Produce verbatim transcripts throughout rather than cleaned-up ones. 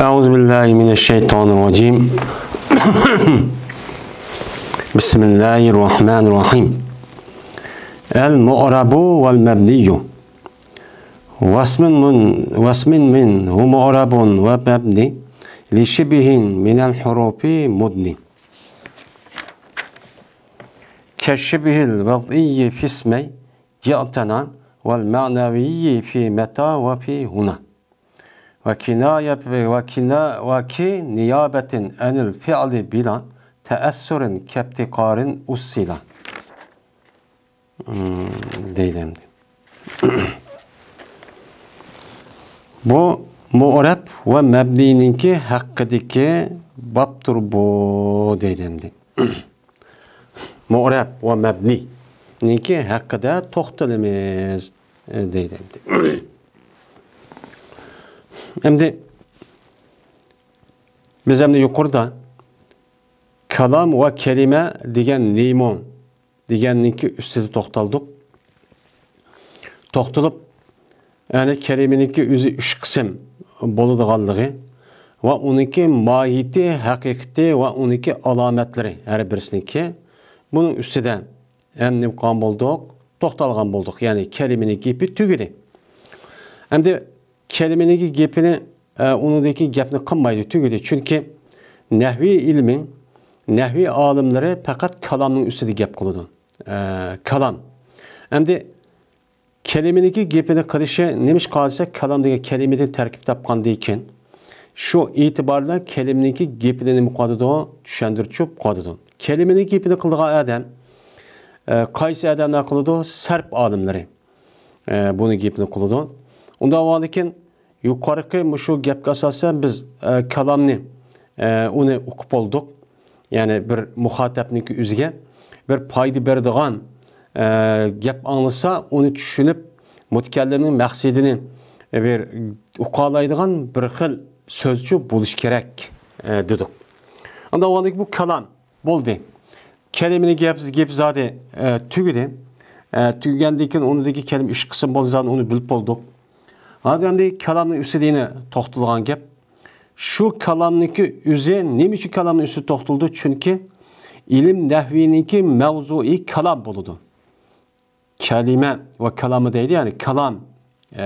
أعوذ بالله من الشيطان الرجيم. بسم الله الرحمن الرحيم. المعرب والمبني. واسم من، واسم منه معرب ومبني لشبه من الحروف مدن. كالشبه الوضعي في اسمي جئتنا والمعنوي في متى وفي هنا. وكناية، وكنا، وكنيابة عن الفعل بلا تأثر كافتقار أصلا. Hmm, deydi endi. Bu مؤرب ومبنينىڭكى ھەققىدىكى بابتۇر بۇ، deydi endi. مؤرب ومبنينىڭكى ھەققىدە توختىلىمىز، deydi endi. Endi biz endi يۇقىرىدا كالام وكلمة دېگەن نېمە دېگەننىڭكى ئۈستىدە توختالدۇق. توختىلىپ، يەنى كەلىمىنىڭكى ئۆزى ئۈچ قىسىم بولىدىغانلىقى ۋە ئۇنىڭكى ماھىيىتى، ھەقىقىتى ۋە ئۇنىڭكى ئالامەتلىرى ھەر بىرسىنىڭكى، بۇنىڭ ئۈستىدە ھەم نېمە قىلغان بولدۇق؟ توختالغان بولدۇق. يەنى كەلىمىنىڭ گېپى تۈگىدى. ئەمدى كەلىمىنىڭكى گېپىنى، ئە، ئۇنىڭدىكى گەپنى قىلمايدۇ، تۈگىدى. چۈنكى نەھۋىي ئىلمى، نەھۋىي ئالىملىرى پەقەت كالامنىڭ ئۈستىدە گەپ قىلىدۇ. ئە، كالام. ئەمدى كەلىمىنىڭكى گېپىنى قىلىشى نېمىشقا دېسە، كالام دېگەن كەلىمىدىن تەركىب تاپقاندىن كېيىن، شۇ ئېتىبار بىلەن كەلىمىنىڭكى گېپىنى نېمە قىلىدۇ؟ چۈشەندۈرۈشۈپ قىلىدۇ. كەلىمىنىڭ گېپىنى قىلىدىغان ئادەم، ئە، قايسى ئادەملەر قىلىدۇ؟ سەرپ ئالىملىرى. ئە، بۇنى گېپىنى قىلىدۇ. ئۇنداق بولغاندىكىن، يۇقىرىقى مۇشۇ گەپكە ئاساسەن بىز، ئە، كالامنى، ئە، ئۇنى ئۇقۇپ بولدۇق. يەنى بىر مۇخاتەپنىڭكى ئۆزىگە بىر پايدا بېرىدىغان، ئە، گەپ ئاڭلىسا، ئۇنى چۈشىنىپ، مۇتەكەللىمنىڭ مەقسىتىنى بىر ئۇقالايدىغان بىر خىل سۆزچۇ بولۇش كېرەك، ئە، دېدۇق. ئاندىن ئۇندىن بۇ كالام بولدى. كەلىمىنىڭ گەپ، گەپ زادى، ئە، تۈگىدى. ئە، تۈگىگەندىن كېيىن ئۇنىڭدىكى كەلىمە ئۈچ قىسىم بولدى، زادى ئۇنى بىلىپ بولدۇق. ھازىر ئەمدى كالامنىڭ ئۈستىدە يەنە توختىلىدىغان گەپ. شۇ كالامنىڭكى ئۆزى، نېمە ئۈچۈن كالامنىڭ ئۈستىدە توختىلىدۇ؟ چۈنكى ئىلىم نەھۋىنىڭكى مەۋزۇيى كالام بولىدۇ. كەلىمە ۋە كالامى دەيدۇ، يەنى كالام. ئە،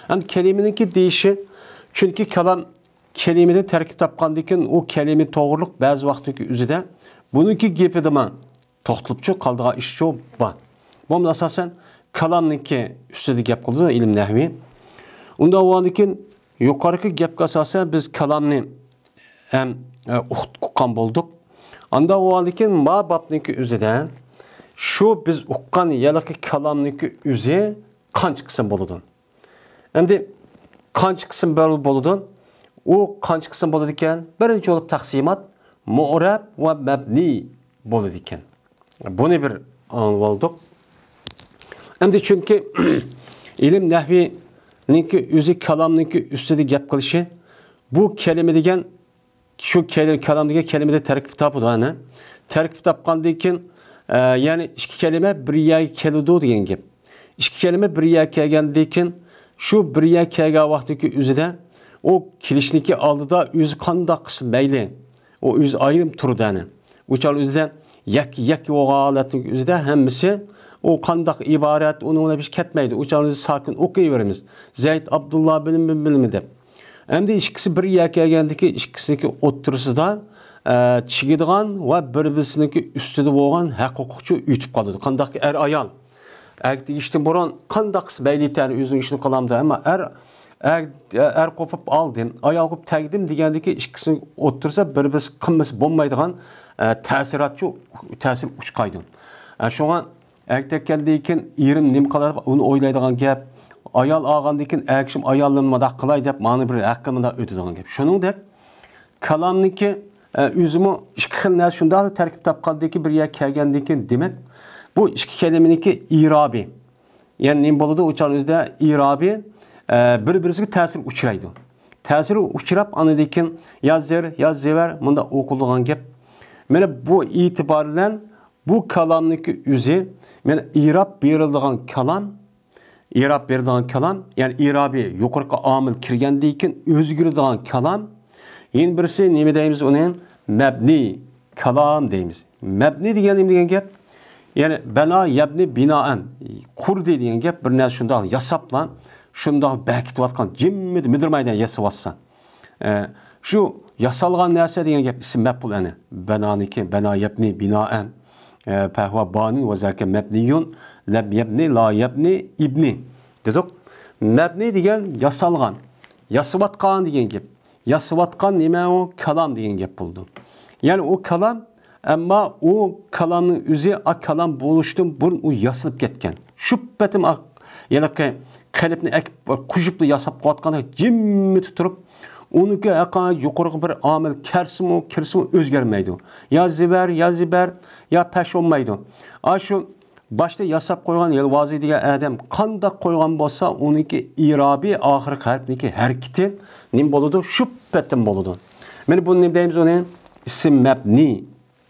ئەمدى كەلىمىنىڭكى دېيىشى، چۈنكى كالام كەلىمىدىن تەركىب تاپقاندىن كېيىن، ئۇ كەلىمە توغرۇلۇق بەزى ۋاقىتتىكى ئۆزىدە بۇنىڭكى گېپىدىما توختىلىپچۇ قالىدىغان ئىشچۇ بار. بولمىسا ئاساسەن كالامنىڭكى ئۈستىدە گەپ قىلىدۇ ئىلىم نەھۋى. ئۇنداق بولغاندىن كېيىن يۇقىرىقى گەپكە ئاساسەن بىز كالامنى ھەم، ئە، ئۇق-، ئۇققان بولدۇق. ئانداق بولغاندىن كېيىن ما بابنىڭكى ئۆزىدە شۇ بىز ئۇققان ھېلىقى كالامنىڭكى ئۆزى قانچە قىسىم بولىدۇ؟ ئەمدى قانچە قىسىم بەر-، بولىدۇ؟ ئۇ قانچە قىسىم بولىدىكەن؟ بىرىنچى بولۇپ تەقسىمات مۇئرەب ۋە مەبنىي بولىدىكەن. بۇنى بىر ئاڭلىۋالدۇق. ئەمدى چۈنكى ئىلىم نەھۋىنىڭكى ئۆزى كالامنىڭكى ئۈستىدە گەپ قىلىشى، بۇ كەلىمە دېگەن شۇ كەل-، كالام دېگەن كەلىمىدە تەركىب تاپىدۇ، ئەنە. تەركىب تاپقاندىن كېيىن، ئە، يەنى ئىككى كەلىمە بىر يەرگە كېلىدۇ دېگەن گەپ. ئىككى كەلىمە بىر يەرگە كەلگەندىن كېيىن، شۇ بىر يەرگە كەلگەن ۋاقىتتىكى ئۆزىدە، ئۇ كېلىشنىكى ئالدىدا ئۆزى قانداق قىلسا مەيلى، ئۇ ئۆزى ئايرىم تۇرىدۇ، ئەنە. ئۇ چاغ ئۆزىدە يەككە، يەككە بولغان ھالەتنىڭ ئۆزىدە ھەممىسى ئۇ قانداق ئىبارەت، ئۇنىڭ بىلەن ھېچ كەتمەيدۇ. ئۇ چاغ ئۆزى ساكىن ئوقۇيۋېرىمىز. زەيد، ئابدۇللا، بىلىم، بىلىم، بىلىم دەپ. ئەمدى ئىككىسى بىر يەرگە كەلگەندىكى ئىككىسىنىڭكى ئوتتۇرىسىدا، ئە، چىگىدىغان ۋە بىر-بىرسىنىڭكى ئۈستىدە بولغان ھەق ھوقۇقچۇ ئۆتۈپ قالىدۇ. قانداقكى ئەر-ئايال ئەركە تېگىشتىن بۇرۇن قانداق قىلسا مەيلى ئىكەن، ئۆزىنىڭ ئىشىنى قىلامدۇ. ئەمما ئەر، ئەر، ئەر قوپۇپ ئالدىم، ئايال قوپۇپ تەگدىم دېگەندىكى ئىككىسىنىڭ ئوتتۇرىسىدا بىر-بىرسى قىلمىسا بولمايدىغان، ئە، تەسىراتچۇ، تەسىر ئۇچقايدۇ. ئە، شۇڭا ئەركە تەگكەندىن كېيىن ئېرىم نېمە قىلار، ئۇنى ئويلايدىغان گەپ. ئايال ئالغاندىن كېيىن ئەر كىشىم ئايالىمنى مۇنداق قىلاي دەپ، مانا بىر ھەققىنى مۇنداق ئۆتىدىغان گەپ. شۇنىڭدەك كالامنىڭكى، ئە، ئۆزىمۇ ئىككى خىل نەرسە شۇنداقلا تەركىب تاپقاندىن كېيىن، بىر يەرگە كەلگەندىن كېيىن، دېمەك، بۇ ئىككى كەلىمىنىڭكى ئېرابى. يەنى نېمە بولىدۇ؟ ئۇ چاغنىڭ ئۆزىدە ئېرابى، ئە، بىر-بىرسىگە تەسىر ئۇچرايدۇ. تەسىر ئۇچراپ، ئاندىن كېيىن يا زېر، يا زېۋەر، مۇنداق ئوقۇلىدىغان گەپ. مانا بۇ ئېتىبار بىلەن بۇ كالامنىڭكى ئۆزى، مانا ئېراب بېرىلىدىغان كالام، ئېراب بېرىدىغان كالام، يەنى ئېرابى يۇقىرىقى ئامىل كىرگەندىن كېيىن ئۆزگىرىدىغان كالام، يەنە بىرسى نېمە دەيمىز ئۇنى؟ مەبنىي كالام دەيمىز. مەبنىي دېگەن نېمە دېگەن گەپ؟ يەنى بەنا يەبنى بىنائەن، قۇردى دېگەن گەپ، بىر نەرسە شۇنداق ياساپلا، شۇنداق بەكىتىۋاتقان، جىممىدە مىدىرمايدىغان ياسىۋاتسا. ئە، شۇ ياسالغان نەرسە دېگەن گەپ ئىسىم مەپئۇل ئەنە. بەنانىكى، بەنا يەبنى بىنائەن. ئە، پەھۋا بانىن ۋە زاكە مەبنىيۇن، لەم يەبنى، لا يەبنى، ئىبنى دېدۇق. مەبنىي دېگەن ياسالغان، ياسىۋاتقان دېگەن گەپ. ياسىۋاتقان نېمە ئۇ؟ كالام دېگەن گەپ بولىدۇ. يەنى ئۇ كالام، ئەمما ئۇ كالامنىڭ ئۆزى ئا كالام بولۇشتىن بۇرۇن ئۇ ياسىلىپ كەتكەن. شۇ پېتىم ئا-، ھېلىقى قېلىپنى ئەكىپ، قۇژۇپلا ياساپ قويۇۋاتقاندەك جىممىدە تۇرۇپ، ئۇنىڭكى ھەققىدە يۇقىرىقى بىر ئامىل كەلسىمۇ، كىرسىمۇ ئۆزگەرمەيدۇ. يا زىبەر، يا زىبەر، يا پەش بولمايدۇ. ئاشۇ باشتا ياساپ قويغان يەنى ۋازى دېگەن ئادەم قانداق قويغان بولسا، ئۇنىڭكى ئىرابى، ئاخىرقى ھەرپنىڭكى ھەرىكىتى نېمە بولىدۇ؟ شۇ پېتىم بولىدۇ. مانا بۇنى نېمە دەيمىز ئۇنى؟ ئىسىم مەبنىي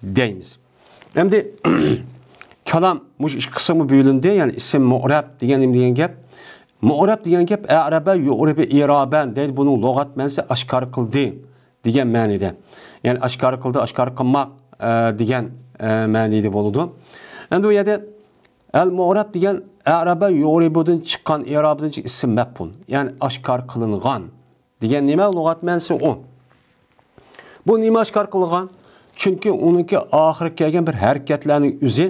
دەيمىز. ئەمدى كالام مۇشۇ ئىككى قىسىمغا بۆلۈندى. يەنى ئىسىم مۇئرەب دېگەن نېمە دېگەن گەپ؟ مۇئرەب دېگەن گەپ ئەرەبە يۇئرىبى ئىرابەن دەيدۇ. بۇنىڭ لۇغەت مەنىسى ئاشكارا قىلدى دېگەن مەنىدە. يەنى ئاشكارا قىلدى، ئاشكارا قىلماق، ئە، دېگەن، ئە، مەنىدە بولىدۇ. ئەمدى بۇ يەردە ئەل مۇئرەب دېگەن ئەرەبە يۇئرىبۇدىن چىققان، ئىرابىدىن چىققان ئىسىم مەپئۇل. يەنى ئاشكارا قىلىنغان دېگەن نېمە؟ لۇغەت مەنىسى ئۇ. بۇ نېمە ئاشكارا قىلغان؟ چۈنكى ئۇنىڭكى ئاخىرى كەلگەن بىر ھەرىكەتلەرنىڭ ئۆزى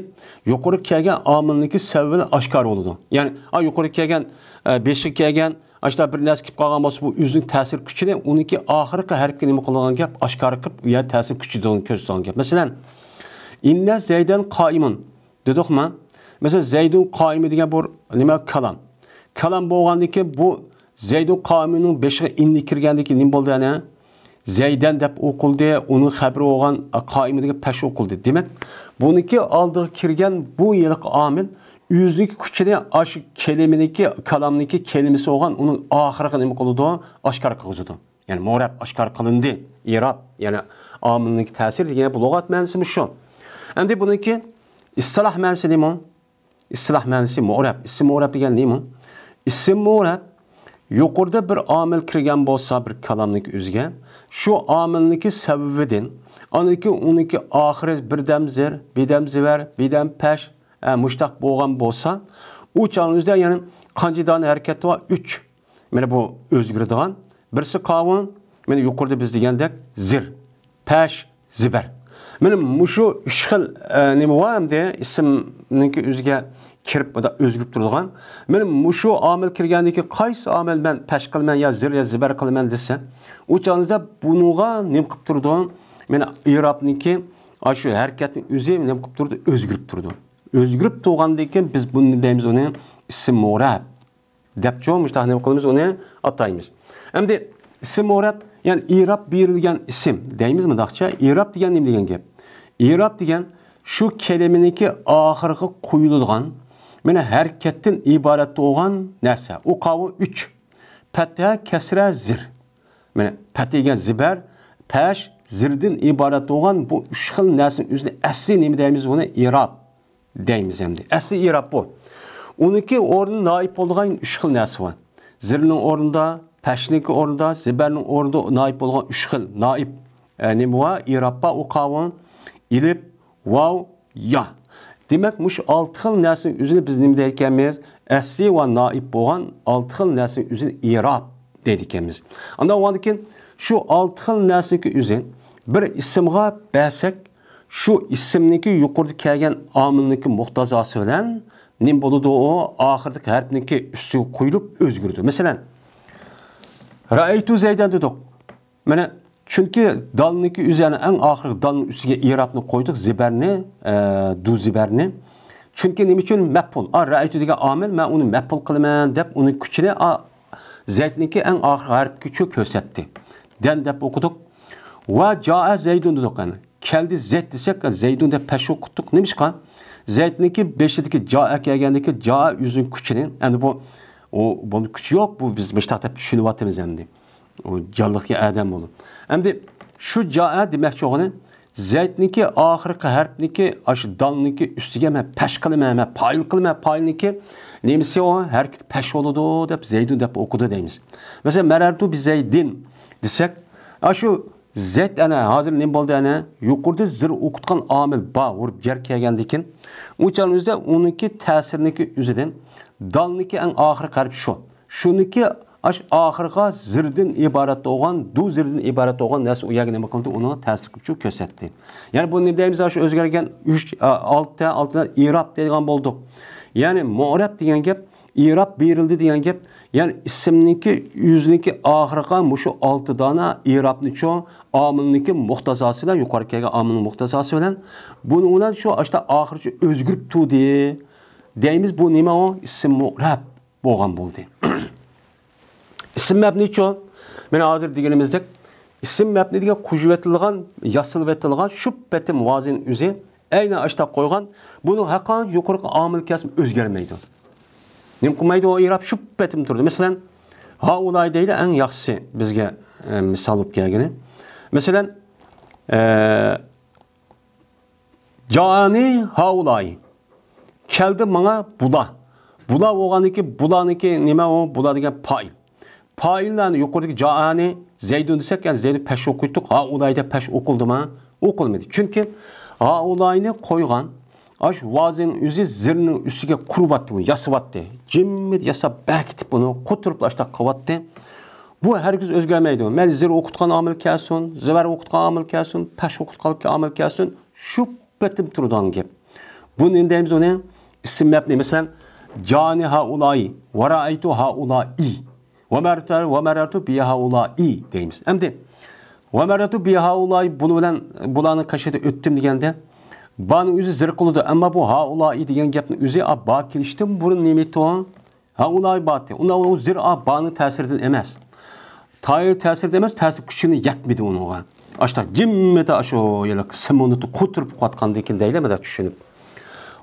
يۇقىرى كەلگەن ئامىلنىڭكى سەۋەبى بىلەن ئاشكارا بولىدۇ. يەنى، ئا، يۇقىرى كەلگەن، ئە، بېشىغا كەلگەن، ئاشۇنداق بىر نەرسە كېلىپ قالغان بولسا، بۇ ئۆزىنىڭ تەسىر كۈچىنى، ئۇنىڭكى ئاخىرقى ھەرپكە نېمە قىلىدىغان گەپ، ئاشكارا قىلىپ، ئۇ يەر تەسىر كۈچىدىغان كۆرسىتىدىغان گەپ. مەسىلەن، ئىننە زەيدەن قائىمۇن دېدۇقما؟ مەسىلەن، زەيدۇن قائىمى دېگەن بۇ نېمە؟ كالام. كالام بولغاندىن كېيىن بۇ زەيدۇن قائىمىنىڭ بېشىغا ئىننى كىرگەندىن كېيىن نېمە بولدى يەنە؟ زەيدەن دەپ ئوقۇلدى، ئۇنىڭ خەۋىرى بولغان قائىمى دېگەن پەش ئوقۇلدى. دېمەك، بۇنىڭكى ئالدىغا كىرگەن بۇ ھېلىقى ئامىل ئۆزىنىڭكى كۈچىنى ئاشۇ كەلىمىنىڭكى، كالامنىڭكى كەلىمىسى بولغان ئۇنىڭ ئاخىرىغا نېمە قىلىدۇ؟ ئاشكارا قىلغۇزىدۇ. يەنى مۇرەب ئاشكارا قىلىندى، ئىراب، يەنى ئامىلنىڭكى تەسىرى دېگەن بۇ لۇغەت مەنىسىمۇ شۇ. ئەمدى بۇنىڭكى ئىستىلاھ مەنىسى نېمە؟ ئىستىلاھ مەنىسى مۇرەب. ئىسىم مۇرەب دېگەن نېمە؟ ئىسىم مۇرەب يۇقىرىدا بىر ئامىل كىرگەن بولسا بىر كالامنىڭكى ئۆزىگە، شۇ ئامىلنىڭكى سەۋەبىدىن، ئاندىن كېيىن ئۇنىڭكى ئاخىرى بىردەم زىر، بىردەم زىبەر، بىردەم پەش، ئە، مۇشتاق بولغان بولسا، ئۇ چاغنىڭ ئۆزىدە يەنى قانچە دانە ھەرىكەت بار؟ ئۈچ. مانا بۇ ئۆزگىرىدىغان. بىرسى قاۋۇن، مانا يۇقىرىدا بىز دېگەندەك زىر، پەش، زىبەر. مانا مۇشۇ ئۈچ خىل، ئە، نېمە بار ئەمدى ئىسىمنىڭكى ئۆزىگە كىرىپ، مۇنداق ئۆزگىرىپ تۇرىدىغان. مانا مۇشۇ ئامىل كىرگەندىن كېيىن قايسى ئامىل مەن پەش قىلىمەن يا زىر يا زىبەر قىلىمەن دېسە، ئۇ چاغىڭىزدا بۇنىڭغا نېمە قىلىپ تۇرىدۇ؟ مانا ئىرابنىڭكى، ئاشۇ ھەرىكەتنىڭ ئۆزى نېمە قىلىپ تۇرىدۇ؟ ئۆزگىرىپ تۇرىدۇ. ئۆزگىرىپ تۇرغاندىن كېيىن بىز بۇنى دەيمىز ئۇنى ئىسىم مۇرەب دەپچۇ، مۇشتاق نېمە قىلىمىز، ئۇنى ئاتايمىز. ئەمدى ئىسىم مۇرەب، يەنى ئىراب بېرىلگەن ئىسىم دەيمىز مۇنداقچە. ئىراب دېگەن نېمە دېگەن گەپ؟ ئىراب دېگەن شۇ كەلىمىنىڭكى ئاخىرىغا قويۇلىدىغان، مانا ھەرىكەتتىن ئىبارەت بولغان نەرسە. ئۇ قاۋۇ ئۈچ. پەتھە، كەسرە، زىر. مانا پەتھە دېگەن زىبەر، پەش، زىردىن ئىبارەت بولغان بۇ ئۈچ خىل نەرسىنىڭ ئۆزىنى ئەسلى نېمە دەيمىز بۇنى؟ ئىراب دەيمىز ئەمدى. ئەسلى ئىراب بۇ. ئۇنىڭكى ئورنىدا نائىب بولىدىغان ئۈچ خىل نەرسە بار. زىرنىڭ ئورنىدا، پەشنىڭكى ئورنىدا، زىبەرنىڭ ئورنىدا نائىب بولىدىغان ئۈچ خىل نائىب، ئە، نېمە بار؟ ئىراب بار، ئۇ قاۋۇ ئېلىپ، ۋاۋ، يا. دېمەك، مۇشۇ ئالتە خىل نەرسىنىڭ ئۆزىنى بىز نېمە دەيدىكەنمىز؟ ئەسلى ۋە نائىب بولغان ئالتە خىل نەرسىنىڭ ئۆزىنى ئىراب دەيدىكەنمىز. ئاندىن ئاندىن كېيىن شۇ ئالتە خىل نەرسىنىڭكى ئۆزى بىر ئىسىمغا بەرسەك، شۇ ئىسىمنىڭكى يۇقىرىدا كەلگەن ئامىلنىڭكى مۇقتازاسى بىلەن نېمە بولىدۇ؟ ئۇ ئاخىرىدىكى ھەرپنىڭكى ئۈستىگە قويۇلۇپ ئۆزگىرىدۇ. مەسىلەن، رەئەيتۇ زەيدەن دېدۇق. مانا، چۈنكى دالنىڭكى ئۆزى، يەنى ئەڭ ئاخىرقى دالنىڭ ئۈستىگە ئىرابنى قويدۇق، زىبەرنى، ئە، دۇ زىبەرنى. چۈنكى نېمە ئۈچۈن؟ مەپئۇل. ئا، رەئەيتۇ دېگەن ئامىل، مەن ئۇنى مەپئۇل قىلىمەن دەپ، ئۇنىڭ كۈچىنى، ئا، زەيدنىڭكى ئەڭ ئاخىرقى ھەرپكە كۆرسەتتى. دەن دەپ ئوقۇدۇق. ۋە جائە زەيدۇن دېدۇق، يەنى. كەلدى زەيد دېسەك، زەيدۇن دەپ پەش ئوقۇتتۇق. نېمىشقا؟ زەيدنىڭكى بېشىدىكى جائە كەلگەندىكى جائە ئۆزىنىڭ كۈچىنى، ئەمدى بۇ، ئۇ، بۇنىڭ كۈچى يوق، بۇ بىز مۇشتاق دەپ چۈشىنىۋاتىمىز ئەمدى. ئۇ جانلىقكەن ئادەم بولۇپ. ئەمدى شۇ جائە دېمەكچى بولغىنى، زەيدنىڭكى ئاخىرقى ھەرپنىڭكى، ئاشۇ دالنىڭكى ئۈستىگە مەن پەش قىلىمەن، مەن پايىل قىلىمەن، پايىلنىڭكى نېمىسى ئۇ؟ ھەرىكىتى پەش بولىدۇ دەپ زەيدۇن دەپ ئوقۇدى دەيمىز. مەسىلەن، مەرەرتۇ بى زەيدىن دېسەك، ئاشۇ زەيت ئەنە، ھازىر نېمە بولدى ئەنە؟ يۇقىرىدا زىر ئوقۇتقان ئامىل با، ھۇرۇپ جەر كەلگەندىن كېيىن، ئۇ چاغنىڭ ئۆزىدە ئۇنىڭكى تەسىرنىڭكى ئۆزىدىن دالنىڭكى ئەڭ ئاخىرقى ھەرپى شۇ. شۇنىڭكى ئاش ئاخىرىغا زىردىن ئىبارەت بولغان، دۇ زىردىن ئىبارەت بولغان نەرسە ئۇ يەرگە نېمە قىلدى؟ ئۇنىڭ تەسىر قىلىپ شۇ كۆرسەتتى. يەنى بۇ نېمە دەيمىز؟ ئاشۇ ئۆزگەرگەن ئۈچ، ئا، ئالتە، ئالتە ئىراب دەيدىغان بولدۇق. يەنى مۇئرەب دېگەن گەپ ئىراب بېرىلدى دېگەن گەپ، يەنى ئىسىمنىڭكى ئۆزىنىڭكى ئاخىرىغا مۇشۇ ئالتە دانە ئىرابنىچۇ، ئامىلنىڭكى مۇقتازاسى بىلەن، يۇقىرى كەلگەن ئامىلنىڭ مۇقتازاسى بىلەن، بۇنىڭ بىلەن شۇ ئاشتا ئاخىرىچە ئۆزگىرىپ تۇردى دەيمىز. بۇ نېمە ئۇ؟ ئىسىم مۇئرەب بولغان بولدى. ئىسىم مەبنىچۇ؟ مانا ھازىر دېگىنىمىزدەك، ئىسىم مەبنى دېگەن قوشۇۋېتىلغان، ياسىلىۋېتىلغان شۇ پېتىم ۋازىن ئۆزى ئەينەن ئاشتا قويغان، بۇنىڭ ھەرقانچە يۇقىرىقى ئامىل كەلسىمۇ ئۆزگەرمەيدۇ. نېمە قىلمايدۇ؟ ئۇ ئىراب شۇ پېتىم تۇرىدۇ. مەسىلەن، ھائۇلاي دەيدۇ، ئەڭ ياخشىسى بىزگە، ئە، مىسال بولۇپ كەلگىنى. مەسىلەن، ئە، جائانى ھائۇلاي. كەلدى ماڭا بۇلار. بۇلار بولغاندىكى، بۇلارنىڭكى نېمە ئۇ؟ بۇلار دېگەن پائىل. پائىللارنى يۇقىرىدىكى جائانى زەيدۇن دېسەك، يەنى زەيدۇن پەش ئوقۇيتتۇق. ھائۇلاي دەپ پەش ئوقۇلدىما؟ ئوقۇلمىدى. چۈنكى ھائۇلاينى قويغان، ئاشۇ ۋازىن ئۆزى زىرنىڭ ئۈستىگە قۇرۇۋاتتى، ئۇنى ياسىۋاتتى. جىممىدە ياساپ، بەكىتىپ ئۇنى قۇتۇرۇپ ئاشتاق قىلىۋاتتى. بۇ ھەرگىز ئۆزگەرمەيدۇ. مەيلى زىر ئوقۇتقان ئامىل كەلسۇن، زىۋەر ئوقۇتقان ئامىل كەلسۇن، پەش ئوقۇتقان ئامىل كەلسۇن، شۇ پېتىم تۇرىدىغان گەپ. بۇ نېمە دەيمىز ئۇنى؟ ئىسىم مەبنى. مەسىلەن، جانى ھائۇلاي، ۋەرائەيتۇ ھائۇلاي، ۋەمەرتۇ، ۋەمەرەرتۇ بىھائۇلاي دەيمىز. ئەمدى ۋەمەرەرتۇ بىھائۇلاي، بۇنى بىلەن بۇلارنىڭ قېشىدا ئۆتتۈم دېگەندە، بانىڭ ئۆزى زىر قىلىدۇ، ئەمما بۇ ھائۇلاي دېگەن گەپنىڭ ئۆزى ئا، با كېلىشتىن بۇرۇن نېمە ئىدى ئۇ؟ ھائۇلاي باتى. ئۇندا ئۇ زىر ئا، بانىڭ تەسىرىدىن ئەمەس. تايىر تەسىرىدىن ئەمەس، تەسىر كۈچىنى يەتمىدى ئۇنىڭغا. ئاشتا جىممىدە ئاشۇ يەنە سىمونىتى قۇتۇرۇپ قويۇۋاتقاندىن كېيىن دەيلى، مانا چۈشىنىپ.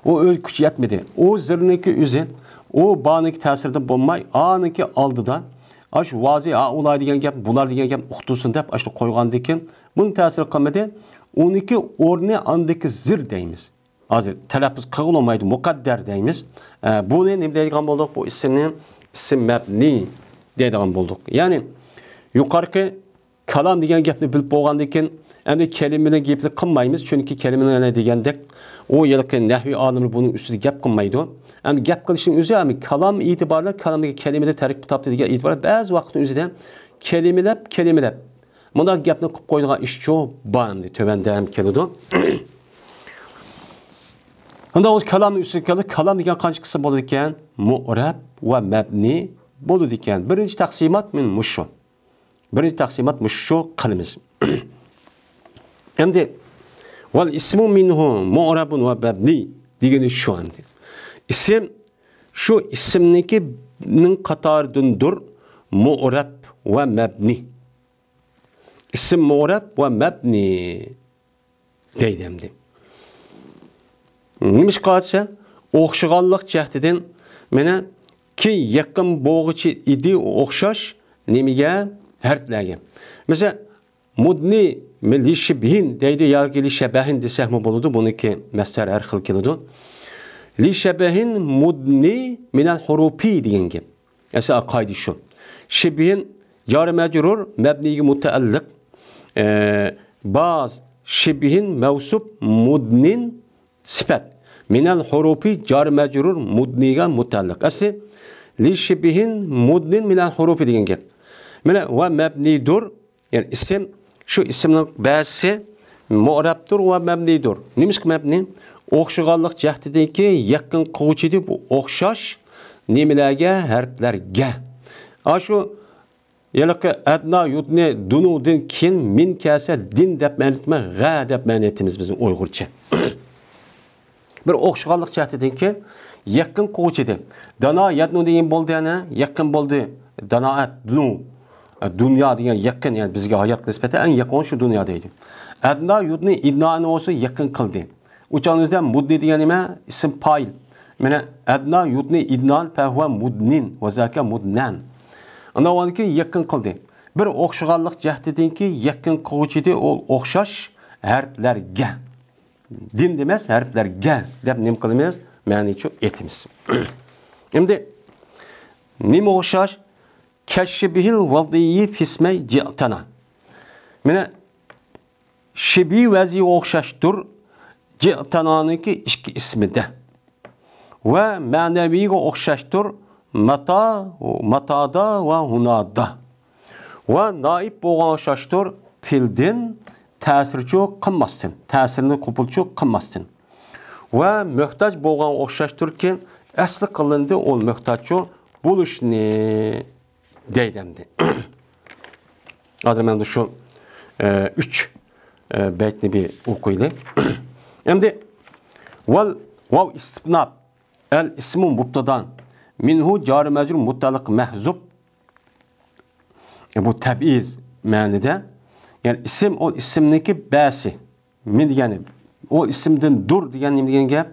ئۇ ئۆز كۈچى يەتمىدى. ئۇ زىرنىڭكى ئۆزى، ئۇ بانىڭكى تەسىرىدىن بولماي، ئانىڭكى ئالدىدا ئاشۇ ۋازى ھائۇلاي دېگەن گەپ، بۇلار دېگەن گەپ ئۇقتۇرسۇن دەپ ئاشۇ قويغاندىن كېيىن، بۇنى تەسىر قىلمىدى. ئۇنىڭكى ئورنى ئاندىكى زىر دەيمىز. ھازىر تەلەپپۇز قىلغىلى بولمايدۇ، مۇقەددەر دەيمىز. ئە، بۇنى نېمە دەيدىغان بولدۇق؟ بۇ ئىسىمنى ئىسىم مەبنى دەيدىغان بولدۇق. يەنى يۇقىرىقى كالام دېگەن گەپنى بىلىپ بولغاندىن كېيىن، ئەمدى كەلىمىنىڭ گېپىنى قىلمايمىز، چۈنكى كەلىمىنىڭ يەنە دېگەندەك، ئۇ ھېلىقى نەھۋىي ئالىملار بۇنىڭ ئۈستىدە گەپ قىلمايدۇ. ئەمدى گەپ قىلىشنىڭ ئۆزى، ئەمدى كالام ئېتىبارى بىلەن كالامدىكى كەلىمىدە تەركىب تاپتى دېگەن ئېتىبار بىلەن بەزى ۋاقىتنىڭ ئۆزىدە كەلىمىلەپ، كەلىمىلەپ مۇنداق گەپنى قىلىپ قويىدىغان ئىشچۇ بار ئەمدى، تۆۋەندە ھەم كېلىدۇ. ئۇنداق بولسا كالامنىڭ ئۈستىگە كەلدۇق. كالام دېگەن قانچە قىسىم بولىدىكەن؟ مۇئرەب ۋە مەبنى بولىدىكەن. بىرىنچى تەقسىمات مەن مۇشۇ. بىرىنچى تەقسىمات مۇشۇ قىلىمىز. ئەمدى ۋەل ئىسمۇ مىنھۇ مۇئرەبۇن ۋە مەبنى دېگىنى شۇ ئەمدى. ئىسىم شۇ ئىسىمنىڭكىنىڭ قاتارىدىندۇر مۇئرەب ۋە مەبنى. ئىسىم مۇئرەب ۋە مەبنى دەيدۇ ئەمدى. نېمىشقا دېسە، ئوخشىغانلىق جەھىتىدىن مانا كى يېقىن بولغۇچى ئىدى ئوخشاش نېمىگە؟ ھەرپلەرگە. مەسىلەن، مۇدنى لىشىبھىن دەيدۇ ياكى لىشەبەھىن دېسەكمۇ بولىدۇ. بۇنىڭكى مەسدەر ھەر خىل كېلىدۇ. لىشەبەھىن مۇدنى مىنەل ھۇرۇپى دېگەن گەپ. ئەسلى قائىدە شۇ. شىبھىن جار مەجرۇر مەبنىگە مۇتەئەللىق. ئە، باز شىبھىن مەۋسۇپ مۇدنىن سىپەت. مىنەل ھۇرۇپى جار مەجرۇر مۇدنىگە مۇتەئەللىق. ئەسلى لىشىبھىن مۇدنىن مىنەل ھۇرۇپى دېگەن گەپ. مانا ۋە مەبنىدۇر، يەنى ئىسىم، شۇ ئىسىمنىڭ بەزىسى مۇئرەبتۇر ۋە مەبنىدۇر. نېمىشقا مەبنى؟ ئوخشىغانلىق جەھىتىدىكى يېقىن قىلغۇچىدى بۇ ئوخشاش نېمىلەرگە؟ ھەرپلەرگە. ئاشۇ ھېلىقى ئەدنا يۇدنى دۇنۇدىن كېيىن مىن كەلسە دىن دەپ مەنە ئېيتماي، غە دەپ مەنە ئېيتىمىز بىز ئۇيغۇرچە. بىر ئوخشىغانلىق جەھىتىدىن كېيىن يېقىن قىلغۇچىدى. دانا يەدنۇ دېگەن بولدى، يەنە يېقىن بولدى. دانائەت، نۇ. دۇنيا دېگەن يېقىن، يەنى بىزگە ھاياتقا نىسبەتەن ئەڭ يېقىن شۇ دۇنيا دەيدۇ. ئەدنا يۇدنى ئىدنانى بولسا يېقىن قىلدى. ئۇ چاغنىڭىزدا مۇدنى دېگەن نېمە؟ ئىسىم پائىل. مانا ئەدنا يۇدنى ئىدنان فەھۇۋە مۇدنىن ۋە زاكە مۇدنەن. ئاندىن كېيىن يېقىن قىلدى. بىر ئوخشىغانلىق جەھىتىدىنكى يېقىن قىلغۇچىدى ئۇ ئوخشاش ھەرپلەرگە. دىن دېمەس، ھەرپلەرگە دەپ نېمە قىلىمىز؟ مەنىچۇ ئېيتىمىز. ئەمدى نېمە ئوخشاش؟ كەششىبىھىل ۋەزىيى فىسمەي جىئتانا. مانا شىبھىي ۋەزنىگە ئوخشاشتۇر جىئتانانىڭكى ئىككى ئىسمىدە. ۋە مەنەۋىگە ئوخشاشتۇر ماتا، ماتادا ۋە ھۇنادا. ۋە نائىب بولغان ئوخشاشتۇر پېئىلدىن تەسىرچۇ قىلماستىن، تەسىرنى قوبۇلچۇ قىلماستىن. ۋە مۆھتاج بولغان ئوخشاشتۇركى ئەسلى قىلىندى ئۇ مۆھتاجچۇ بولۇشنى دەيدۇ ئەمدى. ھازىر مەن شۇ، ئە، ئۈچ، ئە، بەيتنى بىر ئوقۇيلى. ئەمدى ۋەل ۋاۋ ئىستىپنا ئەل ئىسمۇ مۇبتادا مىنھۇ جارى مەجرۇر مۇتەئەللىق مەھزۇب. بۇ تەبئىز مەنىدە. يەنى ئىسىم، ئۇ ئىسىمنىڭكى بەسى. مىن دېگەن، ئۇ ئىسىمدىن دۇر دېگەن نېمە دېگەن گەپ؟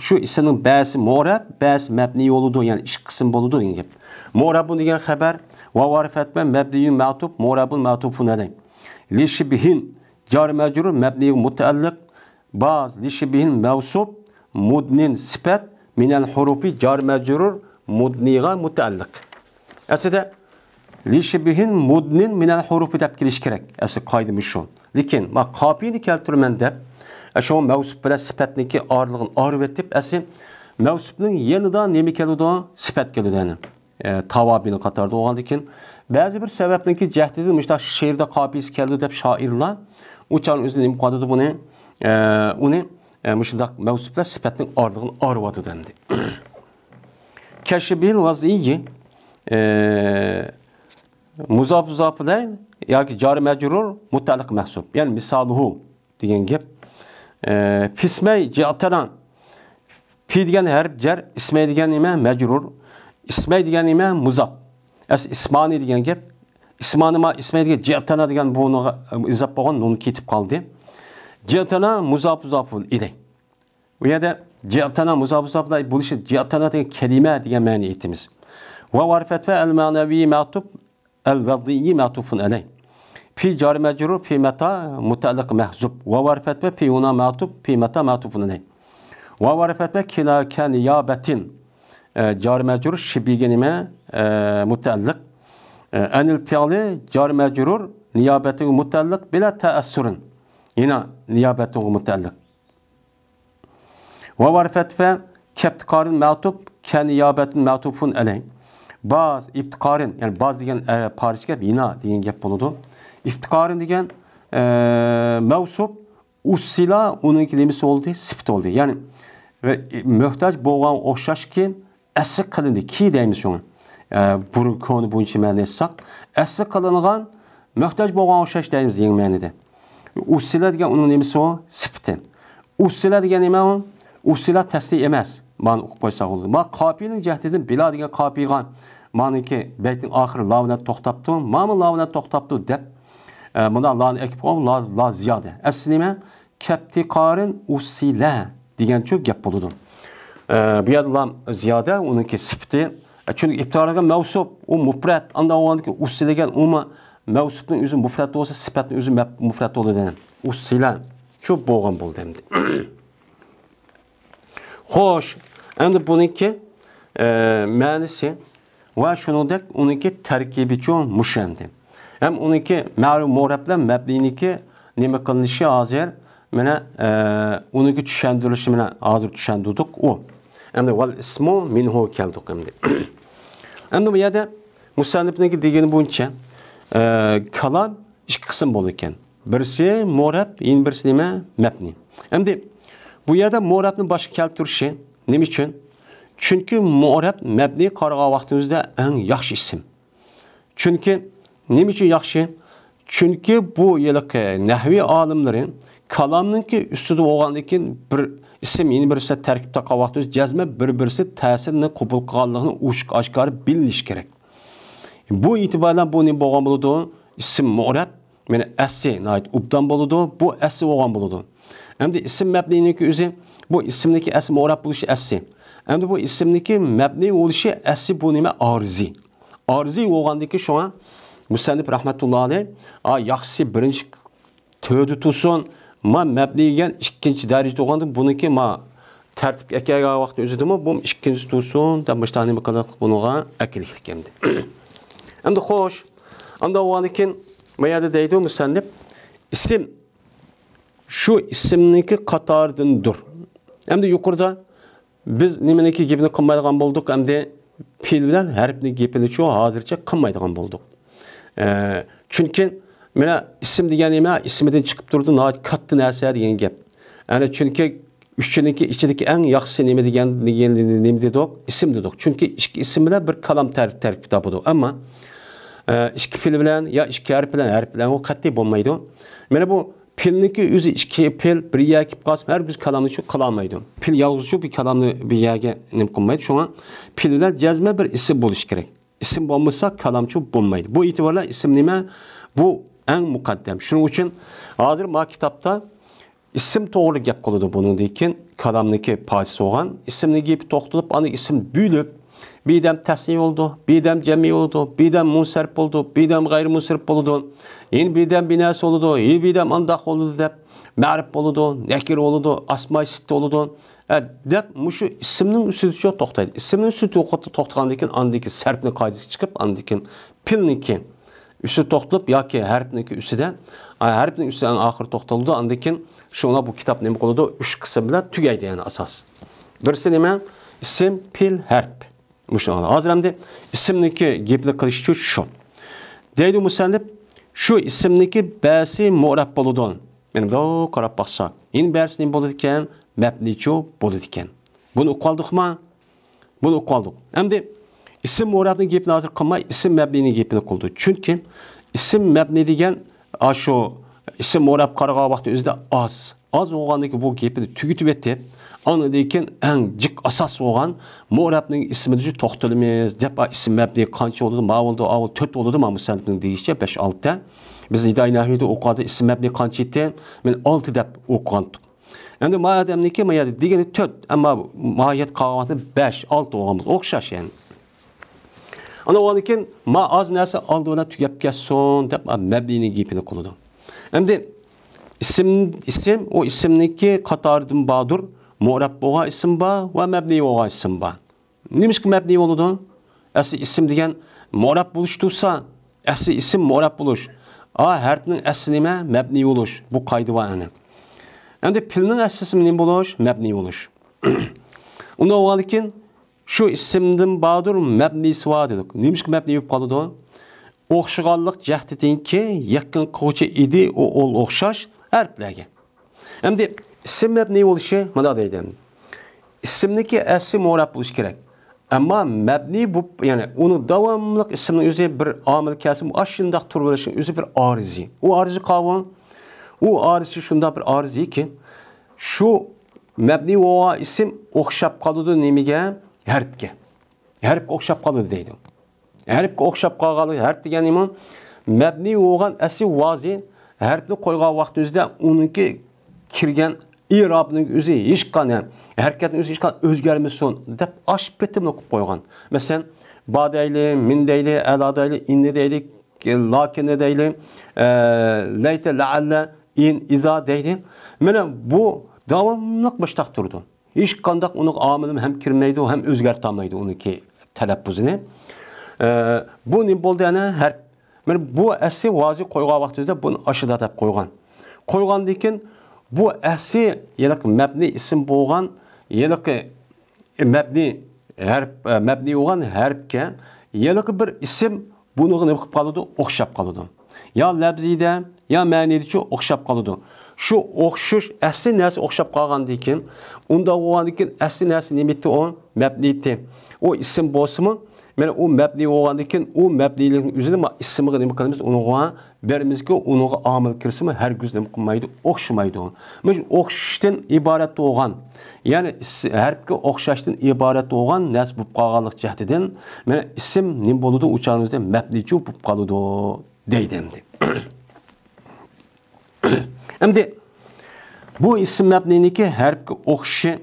شۇ ئىسىمنىڭ بەسى مۇئرەب، بەسى مەبنىي بولىدۇ، يەنى ئىككى قىسىم بولىدۇ دېگەن گەپ. مۇئرەبۇن دېگەن خەبەر، ۋاۋ ھەرپى ئەتپە، مەبنىيۇن مەئتۇپ، مۇئرەبۇن مەئتۇپۇن ئەلەي. لى شىبھىن، جارى مەجرۇر، مەبنىيگە مۇتەئەللىق، باز، لى شىبھىن مەۋسۇپ، مۇدنىن سىپەت، مىنەل ھۇرۇپى جارى مەجرۇر مۇدنىغا مۇتەئەللىق. ئەسلىدە لى شىبھىن مۇدنىن مىنەل ھۇرۇپى دەپ كېلىش كېرەك. ئەسلى قائىدە مۇشۇ. لېكىن ما قاپىيىنى كەلتۈرىمەن دەپ، شۇ مەۋسۇپ بىلەن سىپەتنىڭكى ئارىلىقىنى ئايرىۋېتىپ، ئەسلى مەۋسۇپنىڭ يېنىدا نېمە كېلىدۇ؟ سىپەت كېلىدۇ، يەنى. ئە، تاۋابىنىڭ قاتارىدا بولغاندىكىن، بەزى بىر سەۋەبنىڭكى جەھىتىدىن مۇشۇنداق شېئىردا قاپىيىسى كەلدى دەپ شائىرلار ئۇ چاغنىڭ ئۆزىدە نېمە قىلىۋاتىدۇ بۇنى؟ ئە، ئۇنى، ئە، مۇشۇنداق مەۋسۇپ بىلەن سىپەتنىڭ ئارىلىقىنى ئايرىۋاتىدۇ ئەمدى. كەشبىھىل ۋەزنىي، ئە، مۇزاپ مۇزاپىلەين ياكى جارى مەجرۇر مۇتەئەللىق مەھسۇب. يەنى مىسالۇھۇ. دېگەن گەپ. ئە، پىسمەي جىئتەنا. پى دېگەن ھەرپ جەر، ئىسمەي دېگەن نېمە؟ مەجرۇر. ئىسمەي دېگەن نېمە؟ مۇزاپ. ئەس ئىسمانى دېگەن گەپ. ئىسمانى ما ئىسمەي دېگەن جىئتەنا دېگەن بۇنىڭغا ئىزاپ بولغان نۇن كېتىپ قالدى. جىئتەنا مۇزاپ مۇزاپۇن ئىلەي. بۇ يەردە جىئتەنا مۇزاپ مۇزاپۇن ئىلەي بولۇشى جىئتەنا دېگەن كەلىمە دېگەن مەنىنى ئېيتىمىز. ۋە ۋارفەت ۋە ئەل مەنەۋى مەتۇب ئەل ۋەزنىي مەتۇفۇن ئەلەي. پى جارى مەجرۇر، پى مەتا مۇتەئەللىق مەھزۇب. ۋە ۋارفەت ۋە پى ھۇنا مەتۇف، پى مەتا مەتۇفۇن ئەلەي. ۋە ۋارفەت ۋە كىنا كە نىيابەتىن. ئە، جارى مەجرۇر، شىبھىگە نېمە؟ ئە، مۇتەئەللىق. ئە، ئەنىل فىئلى جارى مەجرۇر، نىيابەتىگە مۇتەئەللىق، بىلا تەئەسسۇرىن. يەنە نىيابەتىگە مۇتەئەللىق. ۋە ۋارفەت ۋە كەپتىقارىن مەتۇپ، كەنىيابەتىن مەتۇپۇن ئەلەي. باز، ئىپتىقارىن، يەنى باز دېگەن، ئە، پارچە گەپ، يىنا دېگەن گەپ بولىدۇ. ئىپتىقارىن دېگەن، ئە، مەۋسۇپ، ئۇسسىلا، ئۇنىڭكى نېمىسى بولدى؟ سىپىتى بولدى. يەنى، ۋە، ئى، مۆھتاج بولغان ئوخشاشكى، ئەسلى قىلىندى، كى دەيمىز شۇڭا. ئە، بۇرۇن كونا بويىچە مەنە ئېيتساق، ئەسلى قىلىنغان مۆھتاج بولغان ئوخشاش دەيمىز يېڭى مەنىدە. ئۇسسىلە دېگەن ئۇنىڭ نېمىسى ئۇ؟ سىپىتى. ئۇسسىلە دېگەن نېمە ئۇ؟ ئۇسسىلە تەسلىي ئەمەس. مانا ئوقۇپ قويساق بولىدۇ. ما قاپىيىنىڭ جەھىتىدىن بىلا دېگەن قاپىيغا، مانىكى بەيتنىڭ ئاخىرى لا بىلەن توختاپتۇ، ماما لا بىلەن توختاپتۇ دەپ، ئە، مۇنداق لانى ئەكىپ قويۇپ، لا، لا زىيادە. ئەسلى نېمە؟ كەپتىقارىن ئۇسسىلە دېگەنچۇ گەپ بولىدۇ. ئە، بۇ يەردە لام زىيادە، ئۇنىڭكى سىپىتى. ئە، چۈنكى ئىپتىقارىن مەۋسۇپ، ئۇ مۇپرەت. ئانداق بولغاندىكىن ئۇسسىلە دېگەن ئۇمۇ مەۋسۇپنىڭ ئۆزى مۇپرەت بولسا، سىپەتنىڭ ئۆزى مەپ-، مۇپرەت بولىدۇ. ئۇسسىلە شۇ بولغان بولدى ئەمدى. خوش، ئەمدى بۇنىڭكى، ئە، مەنىسى ۋە شۇنىڭدەك ئۇنىڭكى تەركىبىچۇ مۇشۇ ئەمدى. ھەم ئۇنىڭكى مەرۇ مۇرەب بىلەن مەبنىنىڭكى نېمە قىلىنىشى ھازىر، مانا، ئە، ئۇنىڭكى چۈشەندۈرۈلۈشى مانا ھازىر چۈشەندۈردۇق ئۇ. ئەمدى ۋەل ئىسمۇ مىنھۇ كەلدۇق ئەمدى. ئەمدى بۇ يەردە مۇسەننىپنىڭكى دېگىنى بويىچە، ئە، كالام ئىككى قىسىم بولىدىكەن. بىرسى مۇرەب، يەنە بىرسى نېمە؟ مەبنى. ئەمدى بۇ يەردە مۇرەبنى باشقا كەلتۈرۈشى نېمە ئۈچۈن؟ چۈنكى مۇرەب مەبنى قارىغان ۋاقتىمىزدا ئەڭ ياخشى ئىسىم. چۈنكى نېمە ئۈچۈن ياخشى؟ چۈنكى بۇ ھېلىقى نەھۋىي ئالىملىرى كالامنىڭكى ئۈستىدە بولغاندىن كېيىن بىر ئىسىم يەنە بىرسى تەركىب تاققان ۋاقتىمىزدا جەزمەن بىر-بىرسى تەسىرنى قوبۇل قىلغانلىقىنى ئوچۇق ئاشكارا بىلىنىشى كېرەك. بۇ ئېتىبار بىلەن بۇ نېمە بولغان بولىدۇ؟ ئىسىم مۇرەب، يەنى ئەسلى ناھايىتى ئوبدان بولىدۇ، بۇ ئەسلى بولغان بولىدۇ. ئەمدى ئىسىم مەبنىنىڭكى ئۆزى، بۇ ئىسىمنىڭكى ئەسلى مۇرەب بولۇشى ئەسلى. ئەمدى بۇ ئىسىمنىڭكى مەبنى بولۇشى ئەسلى بۇ نېمە؟ ئارىزى. ئارىزى بولغاندىكى شۇڭا مۇسەننىپ رەھمەتۇللا ئەلەيھ، ئا، ياخشىسى بىرىنچى تۆردە تۇرسۇن، ما مەبنى دېگەن ئىككىنچى دەرىجىدە بولغاندىن بۇنىڭكى ما تەرتىپكە ئەكەلگەن ۋاقىتنىڭ ئۆزىدىمۇ بۇ ئىككىنچى تۇرسۇن دەپ مۇشۇنداق نېمە قىلىقلىق بۇنىڭغا ئەكېلىكلىك ئەمدى. ئەمدى خوش، ئانداق بولغاندىن كېيىن ما يەردە دەيدۇ مۇسەننىپ، ئىسىم شۇ ئىسىمنىڭكى قاتارىدىندۇر. ئەمدى يۇقىرىدا بىز نېمىنىڭكى گېپىنى قىلمايدىغان بولدۇق، ئەمدى پېئىل بىلەن ھەرپنىڭ گېپىنىچۇ ھازىرچە قىلمايدىغان بولدۇق. ئە، چۈنكى مانا ئىسىم دېگەن نېمە؟ ئىسمىدىن چىقىپ تۇرىدۇ، ناھايىتى كاتتا نەرسە دېگەن گەپ. ئەنە چۈنكى ئۈچىنىڭكى ئىچىدىكى ئەڭ ياخشىسى نېمە دېگەن، دېگەن، نېمە دېدۇق؟ ئىسىم دېدۇق. چۈنكى ئىككى ئىسىم بىلەن بىر كالام تەر-، تەركىب تاپىدۇ. ئەمما، ئە، ئىككى پېئىل بىلەن يا ئىككى ھەرپ بىلەن، ھەرپ بىلەن ئۇ قەتئىي بولمايدۇ. مانا بۇ پېئىلنىڭكى ئۆزى ئىككى پېئىل بىر يەرگە كېلىپ قالسا، ھەرگىز كالامنى شۇ قىلالمايدۇ. پېئىل يالغۇزچۇ بىر كالامنى بىر يەرگە نېمە قىلمايدۇ. شۇڭا پېئىل بىلەن جەزمەن بىر ئىسىم بولۇشى كېرەك. ئىسىم بولمىسا، كالامچۇ بولمايدۇ. بۇ ئېتىبار بىلەن ئىسىم نېمە؟ بۇ ئەڭ مۇقەددەم. شۇنىڭ ئۈچۈن ھازىر ما كىتابتا ئىسىم توغرىلىق گەپ قىلىدۇ. بۇنىڭدىن كېيىن كالامنىڭكى پايدىسى بولغان، ئىسىمنىڭ گېپى توختىلىپ، ئاندىن ئىسىم بۆلۈپ، بىردەم تەسنىيە بولىدۇ، بىردەم جەمئىي بولىدۇ، بىردەم مۇنسەرىپ بولىدۇ، بىردەم غەيرىي مۇنسەرىپ بولىدۇ، يەنە بىردەم بىناسى بولىدۇ، يەنە بىردەم ئانداق بولىدۇ دەپ، مەرىپ بولىدۇ، نەكىر بولىدۇ، ئاسماي سىتتە بولىدۇ، ئە، دەپ مۇشۇ ئىسىمنىڭ ئۈستىدىچۇ توختايدۇ. ئىسىمنىڭ ئۈستىدە توختا-، توختىغاندىن كېيىن، ئاندىن كېيىن سەرپنىڭ قائىدىسىگە چىقىپ، ئاندىن كېيىن پېئىلنىڭكى ئۈستىدە توختىلىپ ياكى ھەرپنىڭكى ئۈستىدە، ئا، ھەرپنىڭ ئۈستىدە ئەڭ ئاخىرى توختىلىدۇ. ئاندىن كېيىن شۇڭا بۇ كىتاب نېمە قىلىدۇ؟ ئۈچ قىسىم بىلەن تۈگەيدۇ، يەنى ئاساس. بىرسى نېمە؟ ئىسىم، پېئىل، ھەرپ. مۇشۇ ھازىر ئەمدى ئىسىمنىڭكى گېپىنى قىلىشچۇ شۇ. دەيدۇ مۇسەننىپ، شۇ ئىسىمنىڭكى بەزىسى مۇئرەب بولىدۇ. مانا بۇنداق قاراپ باقساق، يەنە بەزىسى نېمە بولىدىكەن؟ مەبنىيچۇ بولىدىكەن. بۇنى ئۇقۇپ قالدۇقما؟ بۇنى ئۇقۇپ قالدۇق. ئەمدى ئىسىم مۇئرەبنىڭ گېپىنى ھازىر قىلماي، ئىسىم مەبنىينىڭ گېپىنى قىلدۇق. چۈنكى ئىسىم مەبنىي دېگەن ئاشۇ ئىسىم مۇئرەب قارىغان ۋاقتى ئۆزىدە ئاز. ئاز بولغاندىن كېيىن بۇ گېپىنى تۈگىتىۋېتىپ، ئاندىن كېيىن ئەڭ جىق ئاساس بولغان مۇئرەبنىڭ ئىسمىدا شۇ توختىلىمىز دەپ، ئا، ئىسىم مەبنىي قانچە بولىدۇ؟ ما بولىدۇ، ئا، بولىدۇ، تۆت بولىدۇ، ما مۇسەننىپنىڭ دېيىشىچە بەش، ئالتە. بىز ھىدايە نەھۋىدە ئوقۇغاندا ئىسىم مەبنىي قانچە ئىدى؟ مەن ئالتە دەپ ئوقۇغانتۇق. ئەمدى ما ئادەمنىڭكى ما يەردە دېگىنى تۆت، ئەمما ماھىيەت قالغان ۋاقتىدا بەش، ئالتە بولغان بولسا ئوخشاش يەنى. ئانا ئۇنىڭدىن كېيىن ما ئاز نەرسە ئالدى بىلەن تۈگەپ كەتسۇن دەپ مەبنىينىڭ گېپىنى قىلىدۇ. ئەمدى ئىسىم، ئىسىم، ئۇ ئىسىمنىڭكى قاتارىدىن باردۇر، مۇئرەب بولغان ئىسىم بار ۋە مەبنىي بولغان ئىسىم بار. نېمىشقا مەبنىي بولىدۇ؟ ئەسلى ئىسىم دېگەن مۇئرەب بولۇش تۇرسا، ئەسلى ئىسىم مۇئرەب بولۇش. ئا ھەرپنىڭ ئەسلى نېمە؟ مەبنىي بولۇش. بۇ قائىدە بار ئەنە. ئەمدى پېئىلنىڭ ئەسلىسى نېمە بولۇش؟ مەبنىي بولۇش. ئۇنداق بولغاندىن كېيىن شۇ ئىسىمدىن باردۇر مەبنىيسى بار دېدۇق. نېمىشقا مەبنىي بولۇپ قالىدۇ؟ ئوخشىغانلىق جەھىتىدىنكى يېقىن قىلغۇچى ئىدى، ئۇ، ئۇ ئوخشاش ھەرپلەرگە. ئەمدى ئىسىم مەبنىي بولۇشى مانا دەيدۇ. ئىسىمنىڭكى ئەسلى مۇئرەب بولۇشى كېرەك. ئەمما مەبنىي بۇ، يەنى ئۇنىڭ داۋاملىق ئىسىمنىڭ ئۆزى بىر ئامىل كەلسە، ئاشۇنداق تۇرۇۋېرىشنىڭ ئۆزى بىر ئارىزى. ئۇ ئارىزى قاۋۇ. ئۇ ئارىزى شۇنداق بىر ئارىزىكى، شۇ مەبنىي بولغان ئىسىم ئوخشاپ قالىدۇ نېمىگە؟ ھەرپكە. ھەرپكە ئوخشاپ قالىدۇ دەيدۇ. ھەرپكە ئوخشاپ قالغانلىقى، ھەرپ دېگەن نېمە؟ مەبنىي بولغان ئەسلى ۋازى ھەرپنى قويغان ۋاقتىمىزدا ئۇنىڭكى كىرگەن ئىرابنىڭ ئۆزى ھېچقانداق، ھەرىكەتنىڭ ئۆزى ھېچقانداق ئۆزگەرمىسۇن دەپ ئاشۇ پېتىملىق قىلىپ قويغان. مەسىلەن، با دەيلى، مىن دەيلى، ئەلا دەيلى، ئىننى دەيلى، لەكىننى دەيلى، ئە، لەيتە، لەئەللە، ئىن، ئىزا دەيلى. مانا بۇ داۋاملىق مۇشتاق تۇرىدۇ. ھېچقانداق ئۇنىڭ ئامىلىمۇ ھەم كىرمەيدۇ، ھەم ئۆزگەرتەلمەيدۇ ئۇنىڭكى تەلەپپۇزىنى. ئە، بۇ نېمە بولدى؟ ئەنە ھەرپ. مانا بۇ ئەسلى ۋازى قويغان ۋاقتىمىزدا بۇنى ئاشىدا دەپ قويغان. قويغاندىن كېيىن بۇ ئەسلى ھېلىقى مەبنىي ئىسىم بولغان، ھېلىقى مەبنىي ھەرپ، ئە، مەبنىي بولغان ھەرپكە ھېلىقى بىر ئىسىم بۇنىڭغا نېمە قىلىپ قالىدۇ؟ ئوخشاپ قالىدۇ. يا لەپزىدە، يا مەنىدىچۇ ئوخشاپ قالىدۇ. شۇ ئوخشىشىش، ئەسلى نەرسە ئوخشاپ قالغاندىن كېيىن، ئۇنداق بولغاندىن كېيىن ئەسلى نەرسە نېمە ئىدى ئۇ؟ مەبنىي ئىدى. ئۇ ئىسىم بولسىمۇ، مانا ئۇ مەبنىي بولغاندىن كېيىن، ئۇ مەبنىيلىكنىڭ ئۆزىنى ما ئىسىمغا نېمە قىلىمىز؟ ئۇنىڭغا بېرىمىزكى، ئۇنىڭغا ئامىل كىرسىمۇ ھەرگىز نېمە قىلمايدۇ؟ ئوخشىمايدۇ. مۇشۇ ئوخشىشتىن ئىبارەت بولغان، يەنى ئىس-، ھەرپكە ئوخشاشتىن ئىبارەت بولغان نەرسە بولۇپ قالغانلىق جەھىتىدىن، مانا ئىسىم نېمە بولىدۇ؟ ئۇ چاغنىڭ ئۆزىدە مەبنىيچۇ بولۇپ قالىدۇ دەيدۇ ئەمدى. ئەمدى بۇ ئىسىم مەبنىينىڭكى ھەرپكە ئوخشىشى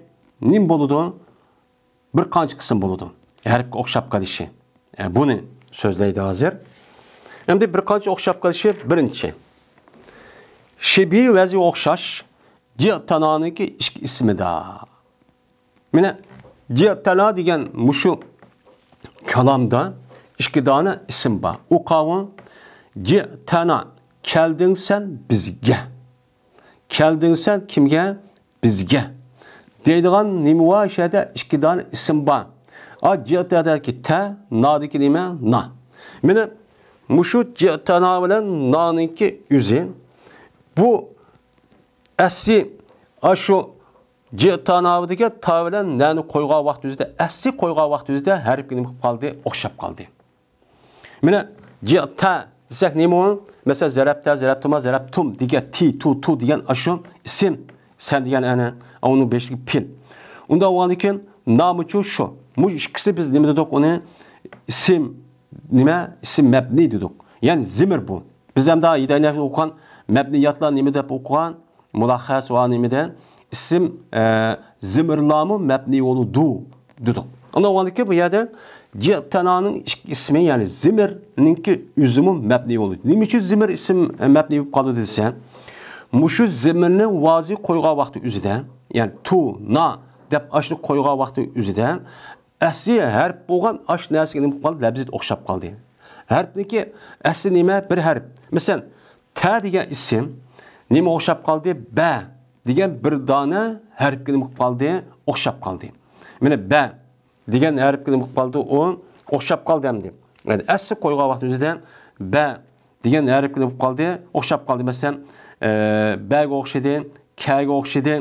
نېمە بولىدۇ؟ بىر قانچە قىسىم بولىدۇ. ھەرپكە ئوخشاپ قېلىشى. ئە، بۇنى سۆزلەيدۇ ھازىر. ئەمدى بىر قانچە ئوخشاپ قېلىشى. بىرىنچى، شىبھىي ۋەزنى ئوخشاش جىئتانانىڭكى ئىككى ئىسمىدا. مانا جىئتانا دېگەن مۇشۇ كالامدا ئىككى دانە ئىسىم بار. ئۇ قاۋۇ، جىئتانا، كەلدىڭ سەن بىزگە. كەلدىڭ سەن كىمگە؟ بىزگە. دەيدىغان نېمە بار؟ شۇ يەردە ئىككى دانە ئىسىم بار. ئا، جىتەدىكى تە، نادىكى نېمە؟ نا. مانا مۇشۇ جىتەنا بىلەن نانىڭكى ئۆزى. بۇ ئەسلى ئاشۇ جىتەنا دېگەن تا بىلەن نەنى قويغان ۋاقىت ئۆزىدە، ئەسلى قويغان ۋاقىت ئۆزىدە ھەرپكە نېمە قىلىپ قالدى؟ ئوخشاپ قالدى. مانا جىتە دېسەك نېمە ئۇ؟ مەسىلەن، زەرەپتە، زەرەپتىما، زەرەپتۇم دېگەن تى، تۇ، تۇ دېگەن ئاشۇ ئىسىم، سەن دېگەن ئەنە ئۇنىڭ بېشىدىكى پېئىل. ئۇنداق بولغاندىن كېيىن نامىچۇ شۇ. مۇشۇ ئىككىسى بىز نېمە دېدۇق ئۇنى؟ ئىسىم نېمە؟ ئىسىم مەبنىي دېدۇق. يەنى زىمىر بۇ. بىز ئەمدى ھېداينى ئوقۇغان مەبنىياتلار نېمە دەپ ئوقۇغان؟ مۇلەخخەس ۋە نېمىدە ئىسىم، ئە، زىمىرلارمۇ مەبنىي بولىدۇ دېدۇق. ئاندىن بۇ يەردە جىتەنانىڭ ئىسمى، يەنى زىمىرنىڭكى ئۆزىمۇ مەبنىي بولىدۇ. نېمە ئۈچۈن زىمىر ئىسىم، ئە، مەبنىي بولۇپ قالىدۇ دېسە، مۇشۇ زىمىرنى ۋازى قويغان ۋاقتى ئۆزىدە، يەنى تۇ، نا دەپ ئاشۇنى قويغان ۋاقتى ئۆزىدە ئەسلى ھەرپ بولغان ئاش نەرسىگە نېمە قىلىپ قالدى؟ لەپزىيەت ئوخشاپ قالدى. ھەرپنىڭكى ئەسلى نېمە؟ بىر ھەرپ. مەسىلەن، تە دېگەن ئىسىم نېمە ئوخشاپ قالدى؟ بە دېگەن بىر دانە ھەرپكە نېمە قىلىپ قالدى؟ ئوخشاپ قالدى. مانا بە دېگەن ھەرپكە نېمە قىلىپ قالدى؟ ئۇ ئوخشاپ قالدى ئەمدى. يەنى ئەسلى قويغان ۋاقتى ئۆزىدە بە دېگەن ھەرپكە نېمە قىلىپ قالدى؟ ئوخشاپ قالدى. مەسىلەن، ئە، بەگە ئوخشىدى، كەگە ئوخشىدى،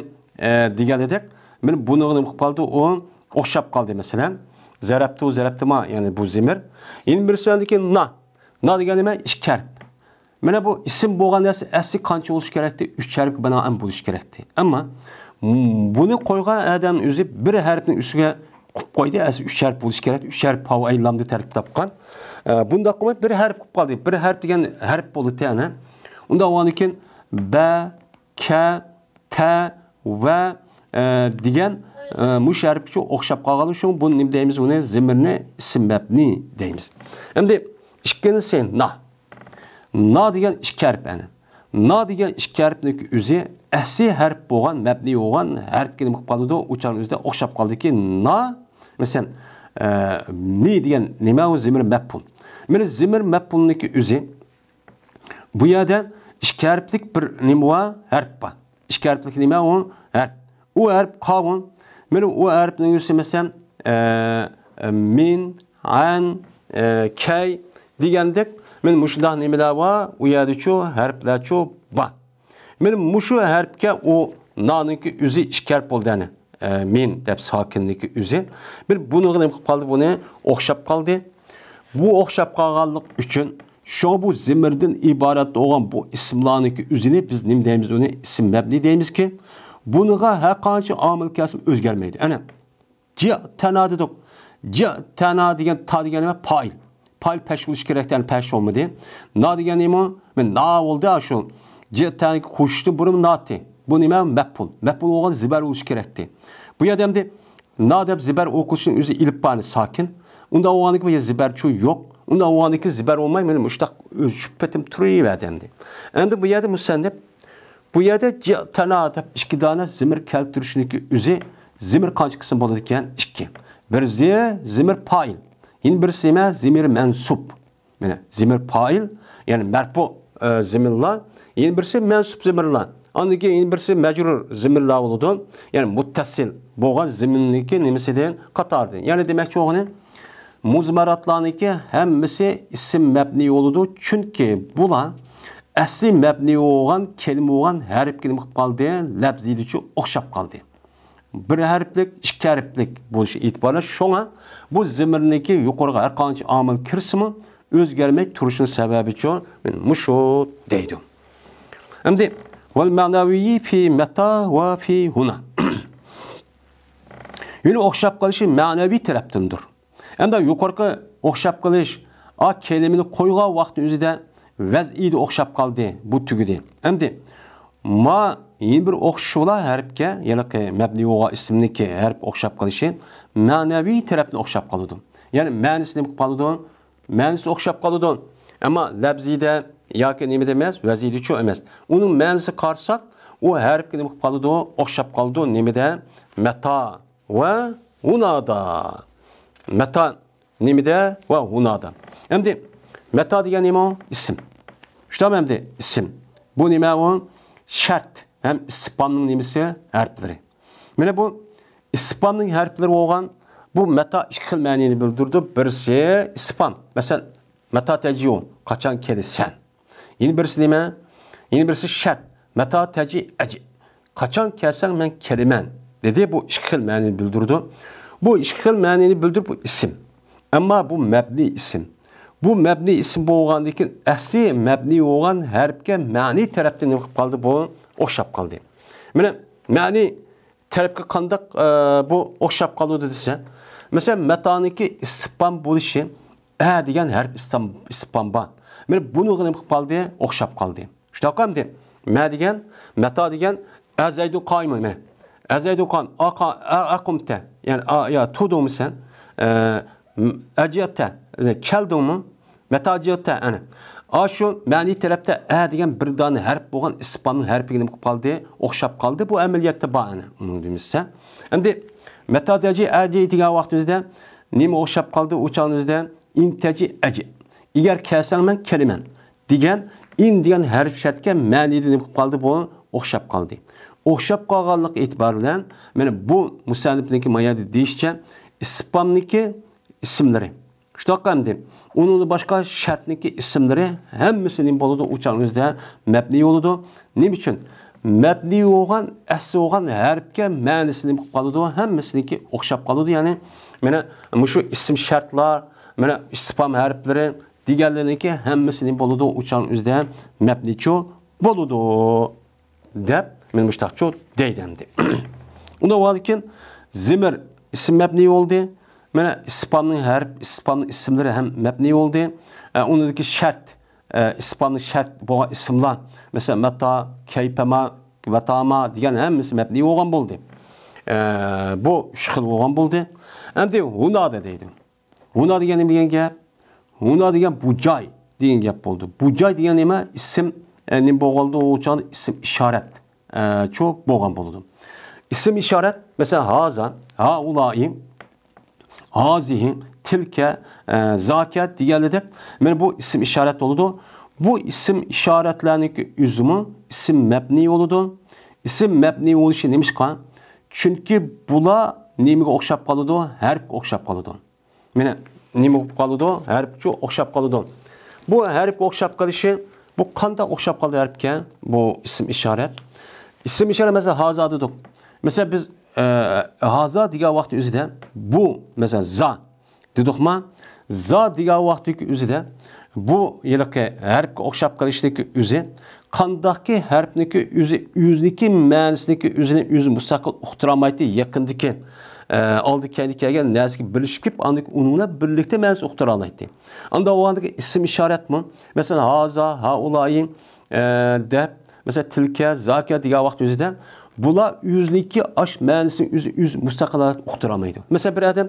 ئە، دېگەن ئىدۇق. مانا بۇنىڭغا نېمە قىلىپ قالدى؟ ئۇ ئوخشاپ قالدى. مەسىلەن، زەرەپتۇ، زەرەپتىما، يەنى بۇ زىمىر. يەنە بىرسى ئاندىكى نا. نا دېگەن نېمە؟ ئىككى ھەرپ. مانا بۇ ئىسىم بولغان نەرسە ئەسلى قانچە بولۇشى كېرەكتى؟ ئۈچ ھەرپكە بىنائەن بولۇشى كېرەكتى. ئەمما، م، بۇنى قويغان ئادەم ئۆزى بىر ھەرپنىڭ ئۈستىگە قىلىپ قويدى. ئەسلى ئۈچ ھەرپ بولۇشى كېرەكتى. ئۈچ ھەرپ ھاۋا ئەيلامدا تەركىب تاپقان. ئە، بۇنداق قىلماي بىر ھەرپ قىلىپ قالدى. بىر ھەرپ دېگەن ھەرپ بولدى تەنە. ئۇنداق بولغاندىن كېيىن بە، كە، تە، ۋە، ئە، دېگەن، ئە، مۇشۇ ھەرپكە ئوخشاپ قالغان ئۈچۈن بۇنى نېمە دەيمىز؟ ئۇنى زىمىرنى ئىسىم مەبنىي دەيمىز. ئەمدى ئىككىنچىسى نا. نا دېگەن ئىككى ھەرپ ئەنە. نا دېگەن ئىككى ھەرپنىڭكى ئۆزى ئەسلى ھەرپ بولغان، مەبنىي بولغان ھەرپكە نېمە قىلىپ قالىدۇ؟ ئۇ چاغنىڭ ئۆزىدە ئوخشاپ قالدىكى نا، مەسىلەن، ئە، نى دېگەن نېمە؟ ئۇ زىمىر مەپئۇل. مانا زىمىر مەپئۇلنىڭكى ئۆزى بۇ يەردە ئىككى ھەرپلىك بىر نېمە بار؟ ھەرپ بار. ئىككى ھەرپلىك نېمە ئۇ؟ ھەرپ. ئۇ ھەرپ قاۋۇن. مانا ئۇ ھەرپنىڭ يۈزى، مەسىلەن، ئە، ئە، مىن، ئەن، ئە، كەي دېگەندەك، مانا مۇشۇنداق نېمىلەر بار، ئۇ يەردىچۇ ھەرپلەرچۇ بار. مانا مۇشۇ ھەرپكە ئۇ نانىڭكى ئۆزى ئىككى ھەرپ بولدى، يەنى، ئە، مىن دەپ ساكىننىڭكى ئۆزى. مانا بۇنىڭغا نېمە قىلىپ قالدى؟ بۇنى ئوخشاپ قالدى. بۇ ئوخشاپ قالغانلىق ئۈچۈن شۇڭا بۇ زىمىردىن ئىبارەت بولغان بۇ ئىسىملارنىڭكى ئۆزىنى بىز نېمە دەيمىز؟ ئۇنى ئىسىم مەبنىي دەيمىزكى، بۇنىڭغا ھەر قانچە ئامىل كەلسىمۇ ئۆزگەرمەيدۇ. ئەنە، جىتەنا دېدۇق. جىتەنا دېگەن تا دېگەن نېمە؟ پائىل. پائىل پەش بولۇشى كېرەك، يەنى پەش بولمىدى. نا دېگەن نېمە؟ مەن نا بولدى شۇ. جىتەنىڭكى قوشۇشتىن بۇرۇن ناتى. بۇ نېمە؟ مەپئۇل. مەپئۇل بولغان زىبەر بولۇشى كېرەكتى. بۇ يەردە ئەمدى نا دەپ زىبەر ئوقۇلۇشىنىڭ ئۆزى ئېلىپبانى ساكىن. ئۇنداق بولغاندىكىن بۇ يەردە زىبەرچۇ يوق. ئۇنداق بولغاندىكىن زىبەر بولماي، مانا مۇشۇنداق ئۆزى چۈشۈپ پېتىم تۇرۇۋەردى ئەمدى. ئەمدى بۇ يەردە مۇسەننىپ، بۇ يەردە جىتەنا دەپ ئىككى دانە زىمىر كەلتۈرۈشنىڭكى ئۆزى، زىمىر قانچە قىسىم بولىدىكەن؟ ئىككى. بىرسى زىمىر پائىل، يەنە بىرسى نېمە؟ زىمىر مەنسۇب. مانا زىمىر پائىل، يەنى مەرپۇ، ئە، زىمىرلار، يەنە بىرسى مەنسۇب زىمىرلار. ئاندىن كېيىن يەنە بىرسى مەجرۇر زىمىرلار بولىدۇ. يەنى مۇتتەسىل بولغان زىمىرنىڭكى نېمىسىدىن؟ قاتارىدىن. يەنى دېمەكچى بولغىنى، مۇزمەراتلارنىڭكى ھەممىسى ئىسىم مەبنىي بولىدۇ. چۈنكى بۇلار ئەسلى مەبنىي بولغان، كەلىمە بولغان ھەرپكە نېمە قىلىپ قالدى؟ لەپزىيدىچۇ ئوخشاپ قالدى. بىر ھەرپلىك، ئىككى ھەرپلىك بولۇشى ئېتىبارلىق. شۇڭا بۇ زىمىرنىڭكى يۇقىرىغا ھەر قانچە ئامىل كىرسىمۇ، ئۆزگەرمەي تۇرۇشىنىڭ سەۋەبىچۇ مۇشۇ دەيدۇ. ئەمدى، ۋەل مەنەۋىيي فى مەتا ۋە فى ھۇنا. يەنە ئوخشاپ قېلىشى مەنەۋىي تەرەپتىندۇر. ئەمدى يۇقىرىقى ئوخشاپ قېلىش، ئا، كەلىمىنى قويغان ۋاقىتنىڭ ئۆزىدە ۋەزئىدە ئوخشاپ قالدى، بۇ تۈگىدى. ئەمدى ما يەنە بىر ئوخشىشى بار ھەرپكە، يەنى مەبنىي بولغان ئىسىمنىڭكى ھەرپ ئوخشاپ قېلىشى مەنەۋىي تەرەپتىن ئوخشاپ قالىدۇ. يەنى مەنىسى نېمە قالىدۇ؟ مەنىسى ئوخشاپ قالىدۇ. ئەمما لەپزىدە ياكى نېمىدە ئەمەس، ۋەزىدىچۇ ئەمەس. ئۇنىڭ مەنىسىگە قارىساق، ئۇ ھەرپكە نېمە قىلىپ قالىدۇ؟ ئوخشاپ قالىدۇ. نېمىدە؟ مەتا ۋە ھۇنادا. مەتا نېمىدە ۋە ھۇنادا. ئەمدى مەتا دېگەن نېمە ئۇ؟ ئىسىم. شۇنداقمۇ ئەمدى ئىسىم؟ بۇ نېمە ئۇ؟ شەرت. ھەم ئىستىپھامنىڭ نېمىسى؟ ھەرپلىرى. مانا بۇ ئىستىپھامنىڭ ھەرپلىرى بولغان بۇ مەتا ئىككى خىل مەنىنى بىلدۈرىدۇ. بىرسى ئىستىپھام. مەسىلەن، مەتا تەجىئۇ، قاچان كېلىسەن؟ يەنە بىرسى نېمە؟ يەنە بىرسى شەرت. مەتا تەجىئەجى، قاچان كەلسەڭ مەن كېلىمەن، دېدى. بۇ ئىككى خىل مەنىنى بىلدۈرىدۇ. بۇ ئىككى خىل مەنىنى بىلدۈرۈپ بۇ ئىسىم. ئەمما بۇ مەبنىي ئىسىم. بۇ مەبنىي ئىسىم بولغاندىن كېيىن ئەسلى مەبنىي بولغان ھەرپكە مەنىي تەرەپتىن نېمە قىلىپ قالدى؟ بۇ ئوخشاپ قالدى. مانا مەنىي تەرەپكە قانداق، ئە، بۇ ئوخشاپ قالىدۇ دېسە، مەسىلەن، مەتانىڭكى ئىستىپھام بولۇشى، ئە دېگەن ھەرپ ئىستام-، ئىستىپھام بار. مانا بۇنىڭغا نېمە قىلىپ قالدى؟ ئوخشاپ قالدى. شۇنداق ئەمدى مە دېگەن، مەتا دېگەن، ئەزەيدۇ قائىمۇن، مەن. ئەزەيدۇ قائىم، ئاقا-، ئە-، ئەقۇمتە. يەنى، ئا-، يا، تۇردۇڭمۇ سەن؟ ئە، م-، ئەجىيەتتە، كەلدىڭمۇ؟ مەتا ئەجىيەتتە، ئەنە. ئاشۇ مەنىي تەرەپتە ئە دېگەن بىر دانە ھەرپ بولغان ئىستىپھامنىڭ ھەرپىگە نېمە قىلىپ قالدى؟ ئوخشاپ قالدى. بۇ ئەمەلىيەتتە بار، ئەنە. ئۇنىڭ دېمىسە. ئەمدى مەتا تەجىئەجى دېگەن ۋاقتىمىزدا نېمە ئوخشاپ قالدى؟ ئۇ چاغىمىزدا ئىن تەجىئەجى. ئەگەر كەلسەڭ مەن كېلىمەن. دېگەن ئىن دېگەن ھەرپ شەرتكە مەنىدە نېمە قىلىپ قالدى؟ بۇ ئوخشاپ قالدى. ئوخشاپ قالغانلىقى ئېتىبارى بىلەن، مانا بۇ مۇسەننىپنىڭكى ما يەردە دېيىشىچە، ئىستىپھامنىڭكى ئىسىملىرى. شۇنداق ئەمدى ئۇنىڭدىن باشقا شەرتنىڭكى ئىسىملىرى ھەممىسى نېمە بولىدۇ؟ ئۇ چاغنىڭ ئۆزىدە مەبنىي بولىدۇ. نېمە ئۈچۈن؟ مەبنىي بولغان، ئەسلى بولغان ھەرپكە مەنىسى نېمە قىلىپ قالىدۇ؟ ھەممىسىنىڭكى ئوخشاپ قالىدۇ. يەنى، مانا مۇشۇ ئىسىم شەرتلار، مانا ئىستىپھام ھەرپلىرى، دېگەنلىرىنىڭكى ھەممىسى نېمە بولىدۇ؟ ئۇ چاغنىڭ ئۆزىدە مەبنىيچۇ بولىدۇ، دەپ، مانا مۇشتاقچۇ دەيدۇ ئەمدى. ئۇنداق بولغاندىكىن، زىمىر ئىسىم مەبنىي بولدى. مانا ئىستىپھامنىڭ ھەرپ، ئىستىپھامنىڭ ئىسىملىرى ھەم مەبنىي بولدى. ئە، ئۇنىڭدىكى شەرت، ئە، ئىستىپھامنىڭ شەرت بولغان ئىسىملار، مەسىلەن، مەتا، كەيپەما، ۋەتاما دېگەن ھەممىسى مەبنىي بولغان بولدى. ئە، بۇ ئۈچ خىل بولغان بولدى. ئەمدى ھۇنادا دەيدۇ. ھۇنا دېگەن نېمە دېگەن گەپ؟ ھۇنا دېگەن بۇ جاي دېگەن گەپ بولدى. بۇ جاي دېگەن نېمە؟ ئىسىم، ئە، نېمە بولغان بولىدۇ؟ ئۇ چاغدا ئىسىم ئىشارەت، ئە، چۇ بولغان بولىدۇ. ئىسىم ئىشارەت، مەسىلەن، ھازا، ھائۇلائى، ھازىھى، تىلكە، ئە، زاكە دېگەنلىدەك، مانا بۇ ئىسىم ئىشارەت بولىدۇ. بۇ ئىسىم ئىشارەتلەرنىڭكى ئۆزىمۇ ئىسىم مەبنىي بولىدۇ. ئىسىم مەبنىي بولۇشى نېمىشقا؟ چۈنكى بۇلار نېمىگە ئوخشاپ قالىدۇ؟ ھەرپكە ئوخشاپ قالىدۇ. مانا نېمە بولۇپ قالىدۇ؟ ھەرپچۇ ئوخشاپ قالىدۇ. بۇ ھەرپكە ئوخشاپ قېلىشى، بۇ قانداق ئوخشاپ قالدى ھەرپكە؟ بۇ ئىسىم ئىشارەت. ئىسىم ئىشارەت، مەسىلەن، ھازا دېدۇق. مەسىلەن، بىز، ئە، ھازا دېگەن ۋاقىت ئۆزىدە بۇ، مەسىلەن، زا دېدۇقما؟ زا دېگەن ۋاقىتتىكى ئۆزىدە بۇ ھېلىقى ھەرپكە ئوخشاپ قېلىشنىڭكى ئۆزى، قانداقكى ھەرپنىڭكى ئۆزى، ئۆزىنىڭكى مەنىسىنىڭكى ئۆزىنى ئۆزى مۇستەقىل ئۇقتۇرالمايتتى. يېقىندىكى، ئە، ئالدى كەينىدە كەلگەن نەرسىگە بىرلىشىپ كېلىپ، ئاندىن ئۇنىڭ بىلەن بىرلىكتە مەنىسىنى ئۇقتۇرالايتتى. ئاندا بولغاندىكى ئىسىم ئىشارەتمۇ، مەسىلەن، ھازا، ھائۇلائى، ئە، دەپ، مەسىلەن، تىلكە، زاكە دېگەن ۋاقىت ئۆزىدە بۇلار ئۆزىنىڭكى ئاش مەنىسىنى ئۆزى، ئۆزى مۇستەقىل ھالەتتە ئۇقتۇرالمايدۇ. مەسىلەن، بىر ئادەم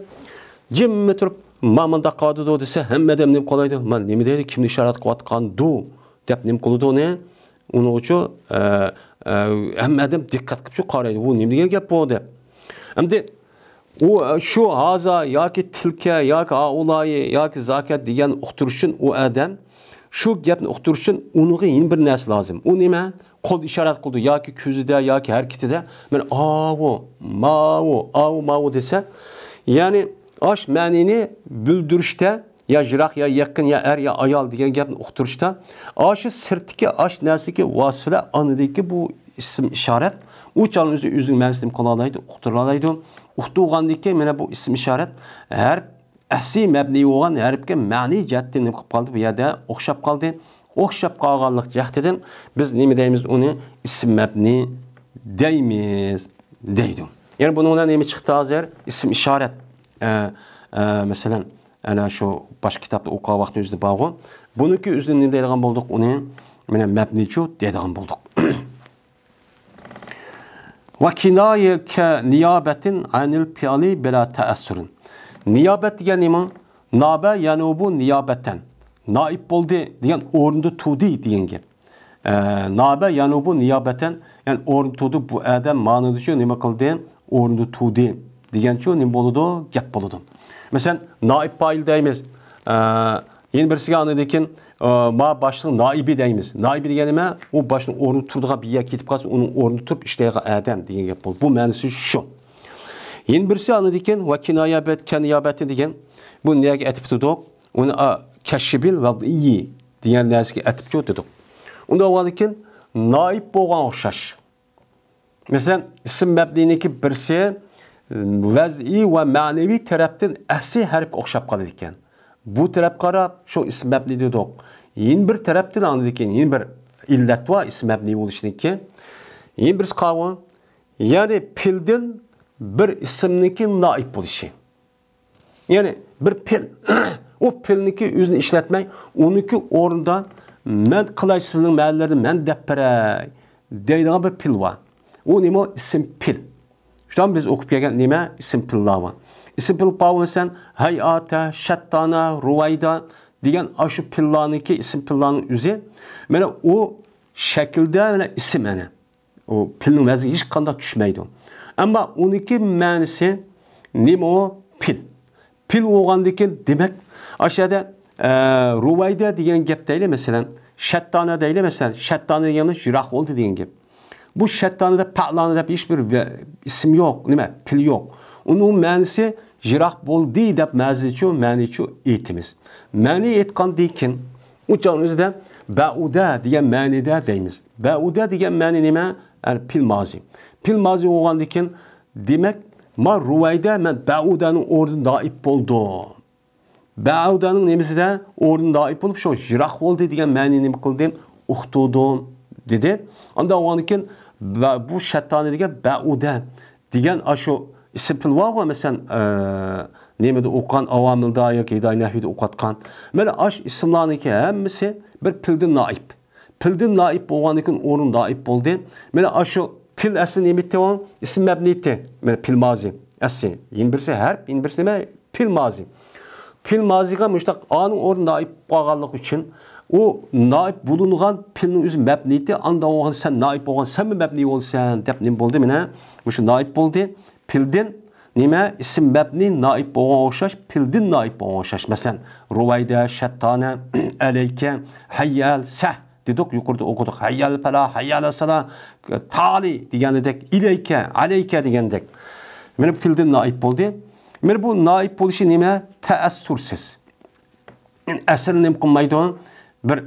جىممە تۇرۇپ، ما مۇنداق قىلىۋاتىدۇ دېسە، ھەممە ئادەم نېمە قىلالايدۇ؟ ما نېمە دەيدۇ؟ كىمنى ئىشارەت قىلىۋاتقاندۇ؟ دەپ نېمە قىلىدۇ ئۇنى؟ ئۇنىڭ ئۈچۈن، ئە، ئە، ھەممە ئادەم دىققەت قىلىپ شۇ قارايدۇ. بۇ نېمە دېگەن گەپ بۇ دەپ. ئەمدى ئۇ، ئە، شۇ ھازا ياكى تىلكە ياكى ھائۇلائى ياكى زاكە دېگەن ئۇقتۇرۇش ئۈچۈن ئۇ ئادەم شۇ گەپنى ئۇقتۇرۇش ئۈچۈن ئۇنىڭغا يەنە بىر نەرسە لازىم. ئۇ نېمە؟ قول ئىشارەت قىلىدۇ ياكى كۆزىدە ياكى ھەرىكىتىدە، مەن ئاۋۇ، ماۋۇ، ئاۋۇ، ماۋۇ دېسە، يەنى ئاش مەنىنى بىلدۈرۈشتە، يا يىراق، يا يېقىن، يا ئەر، يا ئايال دېگەن گەپنى ئۇقتۇرۇشتا، ئاشۇ سىرتتىكى ئاش نەرسىدىكى ۋاسىتە بىلەن ئاندىكى بۇ ئىسىم ئىشارەت ئۇ چاغنىڭ ئۆزى ئۆزىنىڭ مەنىسىنى نېمە قىلالايدۇ؟ ئۇقتۇرالايدۇ. ئۇقتۇرغاندىن كېيىن مانا بۇ ئىسىم ئىشارەت ھەرپ ئەسلى مەبنىي بولغان ھەرپكە مەنىي جەھەتتىن نېمە قىلىپ قالدى؟ بۇ يەردە ئوخشاپ قالدى. ئوخشاپ قالغانلىق جەھىتىدىن بىز نېمە دەيمىز؟ ئۇنى ئىسىم مەبنىي دەيمىز، دەيدۇ. يەنى بۇنىڭ بىلەن نېمە چىقتى ھازىر؟ ئىسىم ئىشارەت. ئە، ئە، مەسىلەن، ئەنە شۇ باش كىتابتا ئوقۇغان ۋاقتى ئۆزىدە بارغۇ. بۇنىڭكى ئۆزىنى نېمە دەيدىغان بولدۇق؟ ئۇنى مانا مەبنىيچۇ دەيدىغان بولدۇق. ۋە كىنايە كە نىيابەتىن ئەنىل پىئلى بىلا تەئەسسۇرىن. نىيابەت دېگەن نېمە؟ نابە يەنۇبۇ نىيابەتەن. نائىب بولدى دېگەن ئورنىدا تۇردى دېگەن گەپ. ئە، نابە يەنۇبۇ نىيابەتەن، يەنى ئورنىدا تۇردى، بۇ ئادەم مانىدىچۇ نېمە قىلدى؟ ئورنىدا تۇردى دېگەنچۇ نېمە بولىدۇ؟ گەپ بولىدۇ. مەسىلەن، نائىب پائىل دەيمىز. ئە، يەنە بىرسىگە ئاندىن كېيىن ئا، ما باشنىڭ نائىبى دەيمىز. نائىبى دېگەن نېمە؟ ئۇ باشنىڭ ئورنىدا تۇرىدىغان بىر يەرگە كېتىپ قالسا، ئۇنىڭ ئورنىدا تۇرۇپ ئىشلەيدىغان ئادەم دېگەن گەپ بولىدۇ. بۇ مەنىسى شۇ. يەنە بىرسى ئاندىن كېيىن ۋە كىنايەبەت، كەنىيابەتى دېگەن، بۇ نەگە ئەتىپ تۇردۇق؟ ئۇنى، ئا، كەششىبىل ۋە ئىيى دېگەن نەرسىگە ئەتىپچۇ دېدۇق. ئۇنداق بولغاندىن كېيىن نائىب بولغان ئوخشاش. مەسىلەن، ئىسىم مەبنىنىڭكى بىرسى ۋەزئىي ۋە مەنىۋى تەرەپتىن ئەسلىي ھەرپكە ئوخشاپ قالىدىكەن. بۇ تەرەپكە قاراپ شۇ ئىسىم مەبنى دېدۇق. يەنە بىر تەرەپتىن ئاندىن كېيىن يەنە بىر ئىللەت بار ئىسىم مەبنى بولۇشىنىڭكى. يەنە بىرسى قاۋۇ. يەنى پېئىلدىن بىر ئىسىمنىڭكى نائىب بولۇشى. يەنى بىر پېئىل، ئۇ پېئىلنىڭكى ئۆزىنى ئىشلەتمەي، ئۇنىڭكى ئورنىدا مەن قىلاي سىزنىڭ مەنىلىرىنى مەن دەپ بېرەي دەيدىغان بىر پېئىل بار. ئۇ نېمە؟ ئىسىم پېئىل. شۇنداق بىز ئوقۇپ كەلگەن نېمە؟ ئىسىم پېئىللار بار. ئىسىم پېئىل بار، مەسىلەن، ھەيئاتە، شەتتانە، رۇۋەيدە دېگەن ئاشۇ پېئىللارنىڭكى، ئىسىم پېئىللارنىڭ ئۆزى، مانا ئۇ شەكىلدە مانا ئىسىم ئەنە. ئۇ پېئىلنىڭ ۋەزنىگە ھېچقانداق چۈشمەيدۇ. ئەمما ئۇنىڭكى مەنىسى نېمە ئۇ؟ پېئىل. پېئىل بولغاندىن كېيىن، دېمەك، ئاشۇ يەردە، ئە، رۇۋەيدە دېگەن گەپ دەيلى، مەسىلەن، شەتتانە دەيلى، مەسىلەن، شەتتانە دېگەن يىراق بولدى دېگەن گەپ. بۇ شەتتانە دەپ، پەئلانە دەپ ھېچبىر ۋە-، ئىسىم يوق، نېمە، پېئىل يوق. ئۇنىڭ مەنىسى يىراق بولدى دەپ مەنىچۇ، مەنىچۇ ئېيتىمىز. مەنە ئېيتقاندىن كېيىن، ئۇ چاغنىڭ ئۆزىدە بەئۇدە دېگەن مەنىدە دەيمىز. بەئۇدە دېگەن مەنە نېمە؟ يەنى پېئىل مازى. پېئىل مازى بولغاندىن كېيىن، دېمەك، ما رۇۋەيدە مەن بەئۇدەنىڭ ئورنىدا نائىب بولدۇم. بەئۇدەنىڭ نېمىسىدە ئورنىدا نائىب بولۇپ، شۇ يىراق بولدى دېگەن مەنىنى نېمە قىلدىم؟ ئۇقتۇردۇم، دېدى. ئاندىن ئاۋغاندىن كېيىن، بە-، بۇ شەتتانە دېگەن بەئۇدە دېگەن ئاشۇ ئىسىم پېئىل بارغۇ، مەسىلەن، ئە، نېمىدە ئوقۇغان، ئاۋامىلدا ياكى ھىدايە نەھۋىدە ئوقۇۋاتقان. مانا ئاشۇ ئىسىملارنىڭكى ھەممىسى بىر پېئىلدىن نائىب. پېئىلدىن نائىب بولغاندىن كېيىن ئورنىدا نائىب بولدى. مانا ئاشۇ پېئىل ئەسلى نېمە ئىدى ئۇ؟ ئىسىم مەبنى ئىدى. مانا پېئىل مازى ئەسلى. يەنە بىرسى ھەرپ، يەنە بىرسى نېمە؟ پېئىل مازى. پېئىل مازىغا مۇشۇنداق ئانىڭ ئورنىدا نائىب قالغانلىقى ئۈچۈن، ئۇ نائىب بولۇنغان پېئىلنىڭ ئۆزى مەبنى ئىدى. ئاندىن بولغان سەن نائىب بولغان، سەنمۇ مەبنى بولىسەن دەپ نېمە بولدى؟ مانا مۇشۇ نائىب بولدى. پېئىلدىن نېمە؟ ئىسىم مەبنى نائىب بولغان ئوخشاش، پېئىلدىن نائىب بولغان ئوخشاش. مەسىلەن، رۇۋەيدە، شەتتانە، ئەلەيكە، ھەييەل، سەھ دېدۇق، يۇقىرىدا ئوقۇدۇق. ھەييەل پەلا، ھەييەل سالا، تالى دېگەندەك، ئىلەيكە، ئەلەيكە دېگەندەك. مانا پېئىلدىن نائىب بولدى. مانا بۇ نائىب بولۇشى نېمە؟ تەئەسسۇرسىز. ئەسەر نېمە قىلمايدۇ؟ بىر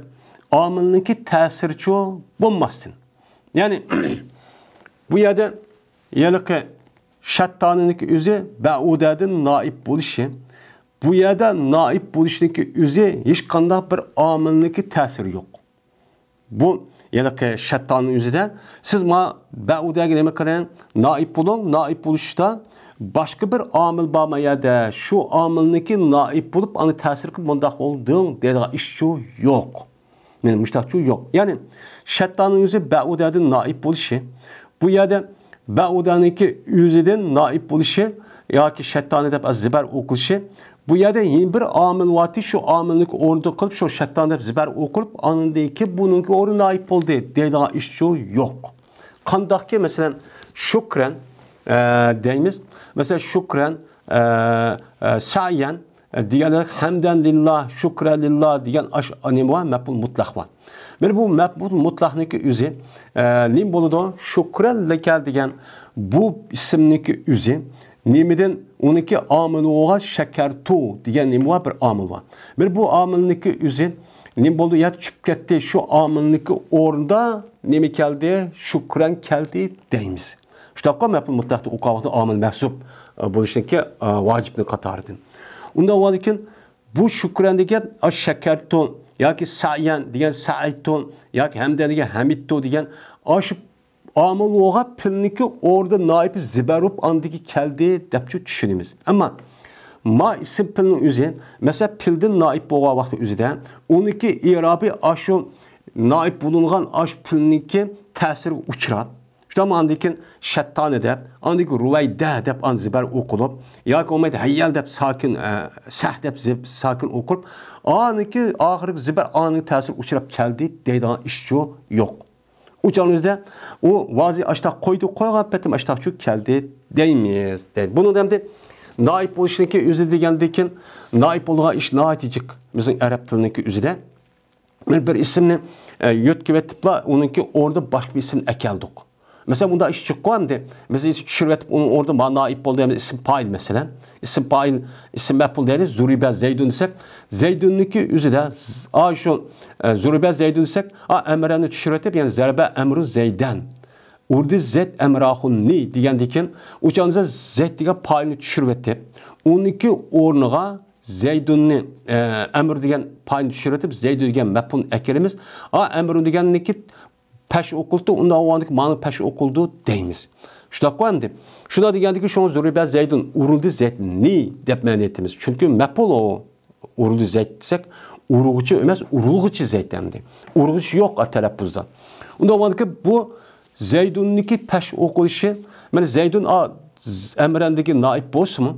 ئامىلنىڭكى تەسىرىچۇ بولماستىن. يەنى، بۇ يەردە ھېلىقى شەتتانىنىڭكى ئۆزى بەئۇدەدىن نائىب بولۇشى، بۇ يەردە نائىب بولۇشنىڭكى ئۆزى ھېچقانداق بىر ئامىلنىڭكى تەسىرى يوق. بۇ ھېلىقى شەتتانىنىڭ ئۆزىدە سىز ما بەئۇدەگە نېمە قىلىڭ؟ نائىب بولۇڭ، نائىب بولۇشتا باشقا بىر ئامىل بارمۇ يەردە؟ شۇ ئامىلنىڭكى نائىب بولۇپ، ئانا تەسىر قىلىپ مۇنداق بولدۇڭ دەيدىغان ئىشچۇ يوق. مانا مۇشتاقچۇ يوق. يەنى شەتتانىڭ ئۆزى بەئۇدەدىن نائىب بولۇشى، بۇ يەردە بەئۇدەنىڭكى ئۆزىدىن نائىب بولۇشى ياكى شەتتانى دەپ زىبەر ئوقۇلۇشى، بۇ يەردە يەنە بىر ئامىل بارتى، شۇ ئامىلنىڭكى ئورنىدا قىلىپ، شۇ شەتتان دەپ زىبەر ئوقۇلۇپ، ئاندىن كېيىن بۇنىڭكى ئورنىدا نائىب بولدى دەيدىغان ئىشچۇ يوق. قانداقكى، مەسىلەن، شۇكرەن، ئە، دەيمىز. مەسىلەن، شۇكرەن، ئە، ئە، سەيەن، ئە، دېگەندەك، ھەمدەن لىللا، شۇكرەن لىللا دېگەن ئاش-، نېمە بار؟ مەپئۇل مۇتلەق بار. مانا بۇ مەپئۇل مۇتلەقنىڭكى ئۆزى، ئە، نېمە بولىدۇ؟ شۇكرەن لەكە دېگەن بۇ ئىسىمنىڭكى ئۆزى نېمىدىن؟ ئۇنىڭكى ئامىلى بولغان شەكەرتۇ دېگەن نېمە بار؟ بىر ئامىل بار. مانا بۇ ئامىلنىڭكى ئۆزى نېمە بولدى؟ يا چۈشۈپ كەتتى. شۇ ئامىلنىڭكى ئورنىدا نېمە كەلدى؟ شۇكرەن كەلدى دەيمىز. شۇنداققۇ، مەپئۇل مۇتلەقنى ئوقۇغان ۋاقتىدا ئامىل مەھزۇپ، ئە، بولۇشنىڭكى، ئە، ۋاجىپنىڭ قاتارىدىن. ئۇنداق بولغاندىكىن، بۇ شۈكرەن دېگەن، ئاشۇ شەكەرتۇ ياكى سەيەن دېگەن سەئەيتۇ ياكى ھەمدەن دېگەن ھەمىتتۇ دېگەن ئاشۇ ئامىل بولغان پېئىلنىڭكى ئورنىدا نائىپ زىبەر بولۇپ ئاندىكى كەلدى دەپچۇ چۈشىنىمىز. ئەمما ما ئىسىم پېئىلنىڭ ئۆزى، مەسىلەن، پېئىلدىن نائىپ بولغان ۋاقتى ئۆزىدە، ئۇنىڭكى ئېرابى ئاشۇ نائىپ بولۇنغان ئاشۇ پېئىلنىڭكى تەسىرىگە ئۇچراپ، شۇنداقمۇ ئاندىن كېيىن شەتتانى دەپ، ئاندىن كېيىن رۇۋەيدە دەپ ئاندىن زىبەر ئوقۇلۇپ، ياكى بولمايدۇ ھەييەل دەپ ساكىن، ئە، سەھ دەپ زىب-، ساكىن ئوقۇلۇپ، ئانىڭكى ئاخىرىدىكى زىبەر ئانىڭ تەسىرىگە ئۇچراپ كەلدى دەيدىغان ئىشچۇ يوق. ئۇ چاغنىڭ ئۆزىدە ئۇ ۋازى ئاشتاق قويدى، قويغان پېتىم ئاشتاقچۇ كەلدى دەيمىز. دەيدۇ. بۇنىڭدا ئەمدى نائىپ بولۇشنىڭكى ئۆزى دېگەندىن كېيىن، نائىپ بولىدىغان ئىش ناھايىتى جىق بىزنىڭ ئەرەب تىلىنىڭكى ئۆزىدە. بىر، بىر ئىسىمنى، ئە، يۆتكىۋېتىپلا، ئۇنىڭكى ئورنىدا باشقا بىر ئىسىمنى ئەكەلدۇق. مەسىلەن، بۇنداق ئىش چىققۇ ئەمدى. مەسىلەن، چۈشۈرۈۋېتىپ، ئۇنىڭ ئورنىدا مانا نائىب بولدى، ئەمدى ئىسىم پائىل مەسىلەن. ئىسىم پائىل، ئىسىم مەپئۇل دەيلى، زۇرىبە زەيدۇن دېسەك، زەيدۇننىڭكى ئۆزىدە، ئا، شۇ، ئە، زۇرىبە زەيدۇن دېسەك، ئا، ئەمرەننى چۈشۈرۈۋېتىپ، يەنى زەربە ئەمرۇ زەيدەن. ئۇردى زەيد ئەمراخۇننى دېگەندىن كېيىن، ئۇ چاغدا زەيد دېگەن پائىلنى چۈشۈرۈۋېتىپ، ئۇنىڭكى ئورنىغا زەيدۇننى، ئە، ئەمر دېگەن پائىلنى چۈشۈرۈۋېتىپ، زەيدۇ دېگەن مەپئۇلنى ئەكىرىمىز. ئا، ئەمرۇ دېگەننىكى پەش ئوقۇلدى، ئۇنداق بولغاندىكى مانا پەش ئوقۇلدى دەيمىز. شۇنداققۇ ئەمدى؟ شۇنداق دېگەندىكى شۇڭا زۇرىبە زەيدۇن، ئۇرۇلدى زەيدنى دەپ مەنە ئېيتىمىز. چۈنكى مەپئۇل ئۇ. ئۇرۇلدى زەيد دېسەك، ئۇرغۇچى ئەمەس، ئۇرۇلغۇچى زەيد ئەمدى. ئۇرغۇچى يوق تەلەپپۇزدا. ئۇنداق بولغاندىكى بۇ زەيدۇننىڭكى پەش ئوقۇلۇشى، مانا زەيدۇن ئا-، ئەمرەندىكى نائىب بولسىمۇ،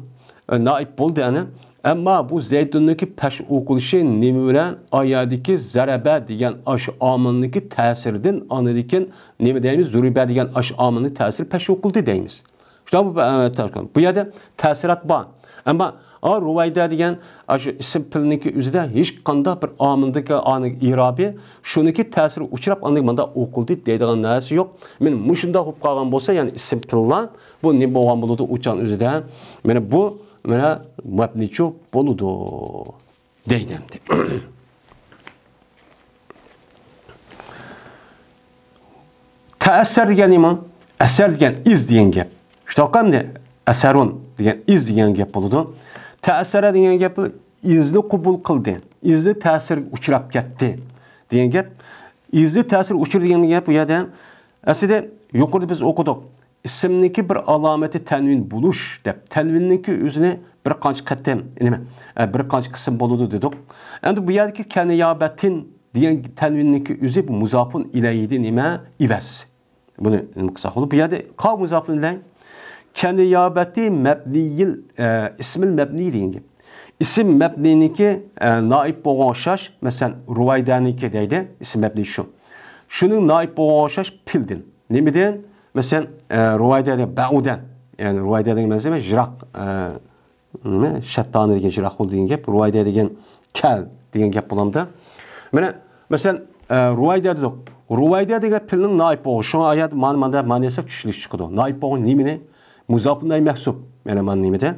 ئە، نائىب بولدى ئەنە. ئەمما بۇ زەيدۇننىڭكى پەش ئوقۇلۇشى نېمە بىلەن؟ ئا يەردىكى زەرەبە دېگەن ئاشۇ ئامىلنىڭكى تەسىرىدىن ئاندىن كېيىن نېمە دەيمىز؟ زۇرىبە دېگەن ئاشۇ ئامىلنىڭ تەسىرى پەش ئوقۇلدى دەيمىز. شۇنداقمۇ؟ بۇ يەردە تەسىرات بار. ئەمما ئا، رۇۋەيدە دېگەن ئاشۇ ئىسىم پېئىلنىڭكى ئۆزىدە ھېچقانداق بىر ئامىلدىكى ئانىڭ ئېرابى، شۇنىڭكى تەسىرى ئۇچراپ، ئاندىن مۇنداق ئوقۇلدى دەيدىغان نەرسە يوق. مانا مۇشۇنداق بولۇپ قالغان بولسا، يەنى ئىسىم پېئىللار بۇ نېمە بولغان بولىدۇ؟ ئۇ چاغنىڭ ئۆزىدە مانا بۇ، مانا مەبنىچۇ بولىدۇ دەيدۇ ئەمدى. تەئەسسەر دېگەن نېمە؟ ئەسەر دېگەن ئىز دېگەن گەپ. شۇنداققۇ ئەمدى؟ ئەسەرۇن دېگەن ئىز دېگەن گەپ بولىدۇ. تەئەسسەرە دېگەن گەپ ئىزنى قوبۇل قىلدى، ئىزنى تەسىرگە ئۇچراپ كەتتى دېگەن گەپ. ئىزنى تەسىرگە ئۇچرىدى دېگەن گەپ بۇ يەردە ئەسلىدە يۇقىرىدا بىز ئوقۇدۇق. ئىسىمنىڭكى بىر ئالامىتى تەنۋىن بولۇش دەپ، تەنۋىننىڭكى ئۆزىنى بىر قانچە قېتىم، نېمە، ئە، بىر قانچە قىسىم بولىدۇ دېدۇق. ئەمدى بۇ يەردىكى كەنىيابەتىن دېگەن تەنۋىننىڭكى ئۆزى بۇ مۇزاپۇن ئىلەيھىدىن نېمە؟ ئىۋەز. بۇنى نېمە قىلساق بولىدۇ؟ بۇ يەردە قاۋ مۇزاپۇن ئىلەيھ. كەنىيابەتى مەبنىيىل، ئە، ئىسمىل مەبنىي دېگەن گەپ. ئىسىم مەبنىينىڭكى، ئە، نائىب بولغان ئوخشاش، مەسىلەن، رۇۋەيدەنىڭكى دەيدۇ، ئىسىم مەبنىي شۇ. شۇنىڭ نائىب بولغان ئوخشاش پېئىلدىن. نېمىدىن؟ مەسىلەن، ئە، رۇۋەيدە دېگەن بەئۇدەن. يەنى رۇۋەيدە دېگەن مەسىلەن يىراق، ئە، نېمە؟ شەتتانى دېگەن يىراق بول دېگەن گەپ، رۇۋەيدە دېگەن كەل دېگەن گەپ بولامدا. مانا، مەسىلەن، ئە، رۇۋەيدە دېدۇق. رۇۋەيدە دېگەن پېئىلنىڭ نائىب بولغان. شۇڭا ئايەت مانا، مانا، مانا دېسەك چۈشىنىش چىقىدۇ. نائىب بولغان نېمىنى؟ مۇزاپۇن ئىلەيھى مەھسۇب. مانا، مانا نېمىدە؟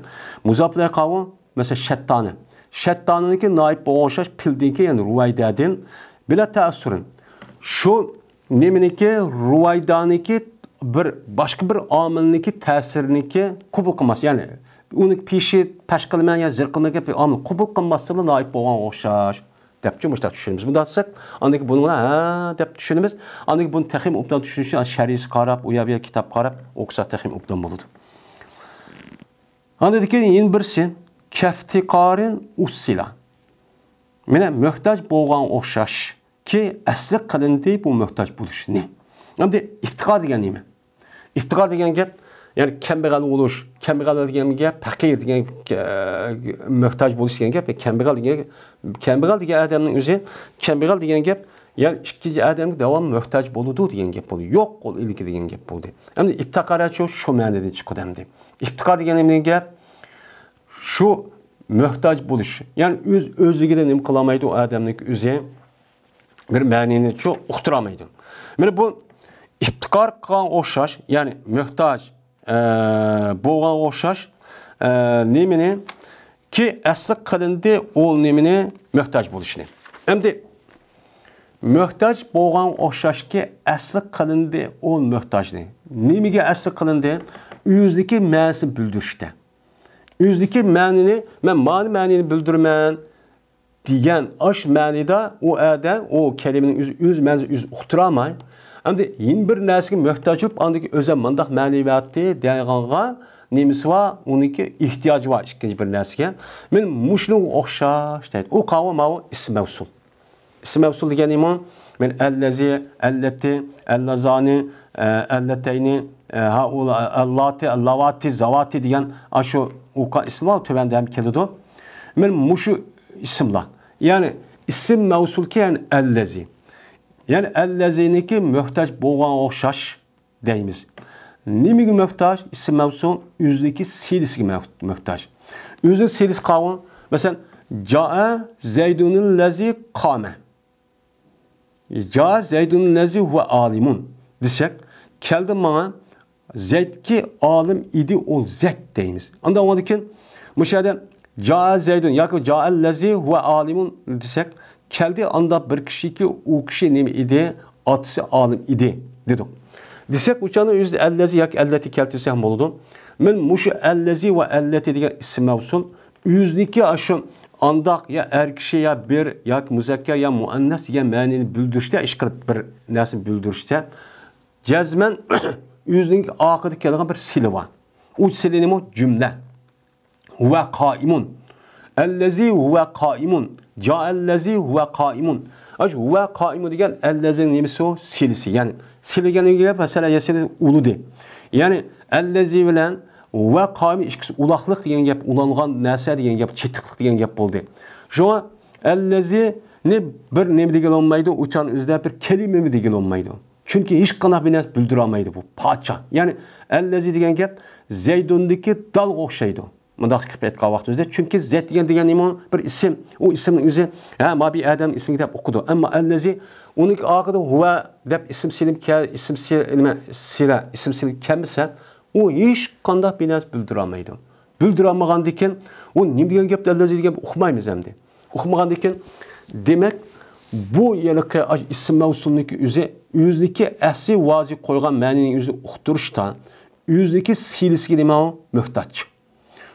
مۇزاپۇن ئىلەيھى قاۋۇ، مەسىلەن، شەتتانى. شەتتانىنىڭكى نائىب بولغان ئوخشاش پېئىلدىنكى، يەنى رۇۋەيدەدىن بىلا تەئەسسۇرىن. شۇ نېمىنىڭكى، رۇۋەيدانىڭكى بىر، باشقا بىر ئامىلنىڭكى تەسىرىنىڭكى قوبۇل قىلماس. يەنى ئۇنى پېشى پەش قىلىمەن يا زىر قىلىمەن دېگەن بىر ئامىل قوبۇل قىلماسلىقلا نائىب بولغان ئوخشاش دەپچۇ مۇشۇنداق چۈشىنىمىز. بۇنداق دېسەك، ئاندىن كېيىن بۇنى ھە دەپ چۈشىنىمىز. ئاندىن كېيىن بۇنى تېخىمۇ ئوبدان چۈشىنىش ئۈچۈن شەرھىسى قاراپ، ئۇ يەر بۇ يەر كىتاب قاراپ ئوقۇساق تېخىمۇ ئوبدان بولىدۇ. ئاندىن كېيىن يەنە بىرسى، كەفتىقارىن ئۇسسىلا. مانا مۆھتاج بولغان ئوخشاش. كى ئەسلى قىلىندى بۇ مۆھتاج بولۇشنى. ئەمدى ئىفتىقار دېگەن نېمە؟ ئىفتىقار دېگەن گەپ، يەنى كەمبەغەل بولۇش، كەمبەغەل دېگەن گەپ، پەقىر دېگەن، ئە، مۆھتاج بولۇش دېگەن گەپ، كەمبەغەل دېگەن، كەمبەغەل دېگەن ئادەمنىڭ ئۆزى، كەمبەغەل دېگەن گەپ، يەنى ئىككىنچى ئادەمگە داۋام مۆھتاج بولىدۇ دېگەن گەپ بولدى. يوق قول ئىلكى دېگەن گەپ بولدى. ئەمدى ئىفتىقارەچۇ شۇ مەنىدىن چىقىدۇ ئەمدى. ئىفتىقار دېگەن نېمە دېگەن گەپ؟ شۇ مۆھتاج بولۇش. يەنى ئۆز ئۆزلۈكىدىن نېمە قىلالمايدۇ ئۇ ئادەمنىڭ ئۆزى. بىر مەنىنى شۇ ئۇقتۇرالمايدۇ. مانا بۇ ئىپتىقار قىلغان ئوخشاش، يەنى مۆھتاج، ئە، بولغان ئوخشاش، ئە، نېمىنى كى ئەسلى قىلىندى ئۇ نېمىنى مۆھتاج بولۇشنى. ئەمدى مۆھتاج بولغان ئوخشاشكى ئەسلى قىلىندى ئۇ مۆھتاجنى. نېمىگە ئەسلى قىلىندى؟ ئۆزىدىكى مەنىسىنى بىلدۈرۈشتە. ئۆزىدىكى مەنىنى، مەن مانا مەنىنى بىلدۈرىمەن. دېگەن ئاش مەنىدە ئۇ ئادەم ئۇ كەلىمىنىڭ ئۆزى، ئۆز مەنىسىنى ئۆزى ئۇقتۇرالماي، ئەمدى يەنە بىر نەرسىگە مۆھتاج بولۇپ، ئاندىن كېيىن ئۆزى مانداق مەنىۋى بەردى دەيدىغانغا نېمىسى بار؟ ئۇنىڭكى ئېھتىياجى بار ئىككىنچى بىر نەرسىگە. مانا مۇشۇنىڭغا ئوخشاش دەيدۇ. ئۇ قاۋۇ ماۋۇ ئىسىم مەۋسۇل. ئىسىم مەۋسۇل دېگەن نېمە؟ مانا ئەللەزى، ئەللەتى، ئەللازانى، ئە، ئەللەتەينى، ئە، ھائۇلا، ئەللاتى، ئەللاۋاتى، زاۋاتى دېگەن ئاشۇ ئۇقا ئىسىملار تۆۋەندە ھەم كېلىدۇ. مانا مۇشۇ ئىسىملار. يەنى ئىسىم مەۋسۇلكى، يەنى ئەللەزى. يەنى ئەللەزىنىڭكى مۆھتاج بولغان ئوخشاش دەيمىز. نېمىگە مۆھتاج؟ ئىسىم مەۋسۇل ئۆزىدىكى سىلىسىگە مۆ-، مۆھتاج. ئۆزىنىڭ سىلىسى قاۋۇ. مەسىلەن، جائە زەيدۇنىللەزى قامە. جاء زيد الذي هو عالم دېسەك، كەلدى ماڭا زەيدكى ئالىم ئىدى ئۇ زەيد دەيمىز. ئاندىن ئۇنىڭدىن كېيىن مۇشۇ يەردە جاء زيد ياكى جاء الذي هو عالم دېسەك، كەلدى ئانداق بىر كىشىكى، ئۇ كىشى نېمە ئىدى؟ ئاتىسى ئالىم ئىدى دېدۇق. دېسەك، ئۇ چاغدا ئۆزى الذي ياكى التي كەلتۈرسەك بولىدۇ. مەن مۇشۇ الذي ۋە التي دېگەن ئىسىم مەۋسۇل ئۆزىنىڭكى ئاشۇ ئانداق يا ئەر كىشى يا بىر ياكى مۇزەككەر يا مۇئەننەس دېگەن مەنىنى بىلدۈرۈشتە، ئىشقىلىپ بىر نەرسىنى بىلدۈرۈشتە جەزمەن ئۆزىنىڭ ئارقىدا كېلىدىغان بىر سىلى بار. ئۇ سىلى نېمە؟ جۈملە. ھۇۋە قائىمۇن. ئەللەزى ھۇۋە قائىمۇن. جائەللەزى ھۇۋە قائىمۇن. ئاشۇ ھۇۋە قائىمۇن دېگەن ئەللەزىنىڭ نېمىسى ئۇ؟ سىلىسى. يەنى سىلىگەنگە مەسىلە يەسىنى ئۇلىدى. يەنى ئەللەزى بىلەن ھۇۋە قائىمۇن ئىككىسى ئۇلاقلىق دېگەن گەپ، ئۇلانغان نەرسە دېگەن گەپ، چېتىقلىق دېگەن گەپ بولدى. شۇڭا ئەللەزىنى بىر نېمە دېگىلى بولمايدۇ، ئۇ چاغنىڭ ئۆزىدە بىر كەلىمىمۇ دېگىلى بولمايدۇ. چۈنكى ھېچقانداق بىر نەرسە بىلدۈرەلمەيدۇ بۇ پاچا. يەنى ئەللەزى دېگەن گەپ زەيدۇندىكى دالغا ئوخشايدۇ. مۇنداق قىلىپ ئېيتقان ۋاقتىمىزدا، چۈنكى زەيد دېگەن، دېگەن نېمە؟ بىر ئىسىم. ئۇ ئىسىمنىڭ ئۆزى، ھە، ما بىر ئادەمنىڭ ئىسمى دەپ ئوقۇيدۇ. ئەمما ئەللەزى، ئۇنىڭكى ئارقىدا ھۇۋە دەپ ئىسىم سېلىم كە-، ئىسىم سېلىم، سىلە، ئىسىم سېلىم كەلمىسە، ئۇ ھېچقانداق بىر نەرسە بىلدۈرەلمەيدۇ. بىلدۈرەلمىغاندىكىن، ئۇ نېمە دېگەن گەپتۇ ئەللەزى دېگەن گەپنى ئۇقمايمىز ئەمدى. ئۇقمىغاندىكىن، دېمەك، بۇ ھېلىقى ئىسىم مەۋسۇلنىڭكى ئۆزى، ئۆزىنىڭكى ئەسلى ۋازى قويغان مەنىنىڭ ئۆزىنى ئۇقتۇرۇشتا، ئۆزىنىڭكى سىلىسىگە نېمە ئۇ؟ موھتاج.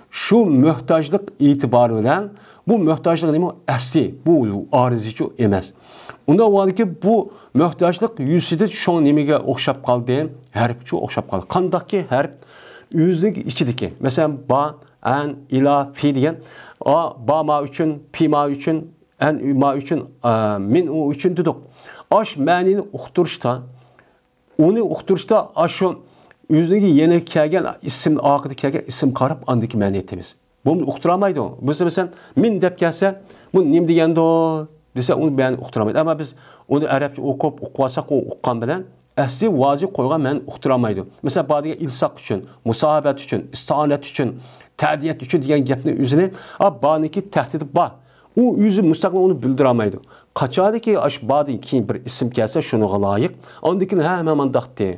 شۇ موھتاجلىق ئېتىبارى بىلەن بۇ موھتاجلىق نېمە؟ ئەسلى، بۇ ئارىزىچۇ ئەمەس. ئۇنداق بولغاندىكىن بۇ موھتاجلىق يۈزىسىدىن شۇڭا نېمىگە ئوخشاپ قالدى؟ ھەرپچۇ ئوخشاپ قالدى. قانداقكى ھەرپ؟ ئۆزىنىڭ ئىچىدىكى، مەسىلەن، با، ئەن، ئىلا، في دېگەن، ئا، با ما ئۈچۈن، پى ما ئۈچۈن، ئەن ما ئۈچۈن، ئا، مىن ئۇ ئۈچۈن دېدۇق. ئاش مەنىنى ئۇقتۇرۇشتا، ئۇنى ئۇقتۇرۇشتا ئاشۇ ئۆزىنىڭ يەنە كەلگەن ئىسىم، ئارقىدا كەلگەن ئىسىم قاراپ ئاندىكى مەنە ئېيتىمىز. بۇنى ئۇقتۇرالمايدۇ. بىز مەسىلەن، مىن دەپ كەلسە، بۇ نېمە دېگەندۇ دېسە، ئۇنى مەنە ئۇقتۇرالمايدۇ. ئەمما بىز ئۇنى ئەرەبچە ئوقۇپ، ئۇقۇۋالساق، ئۇ ئۇققان بىلەن ئەسلى ۋازى قويغان مەنە ئۇقتۇرالمايدۇ. مەسىلەن، با دېگەن ئىلساق ئۈچۈن، مۇساھابەت ئۈچۈن، ئىستائانەت ئۈچۈن، تەدىيەت ئۈچۈن دېگەن گەپنى ئۆزىنى، ئا، بانىڭكى تەھدىتى بار. ئۇ ئۆزى مۇستەقىل ئۇنى بىلدۈرەلمەيدۇ. قاچانكى ئاشۇ بادىن كېيىن بىر ئىسىم كەلسە شۇنىڭغا لايىق، ئاندىن كېيىن ھە، ھەممە مانداقتى.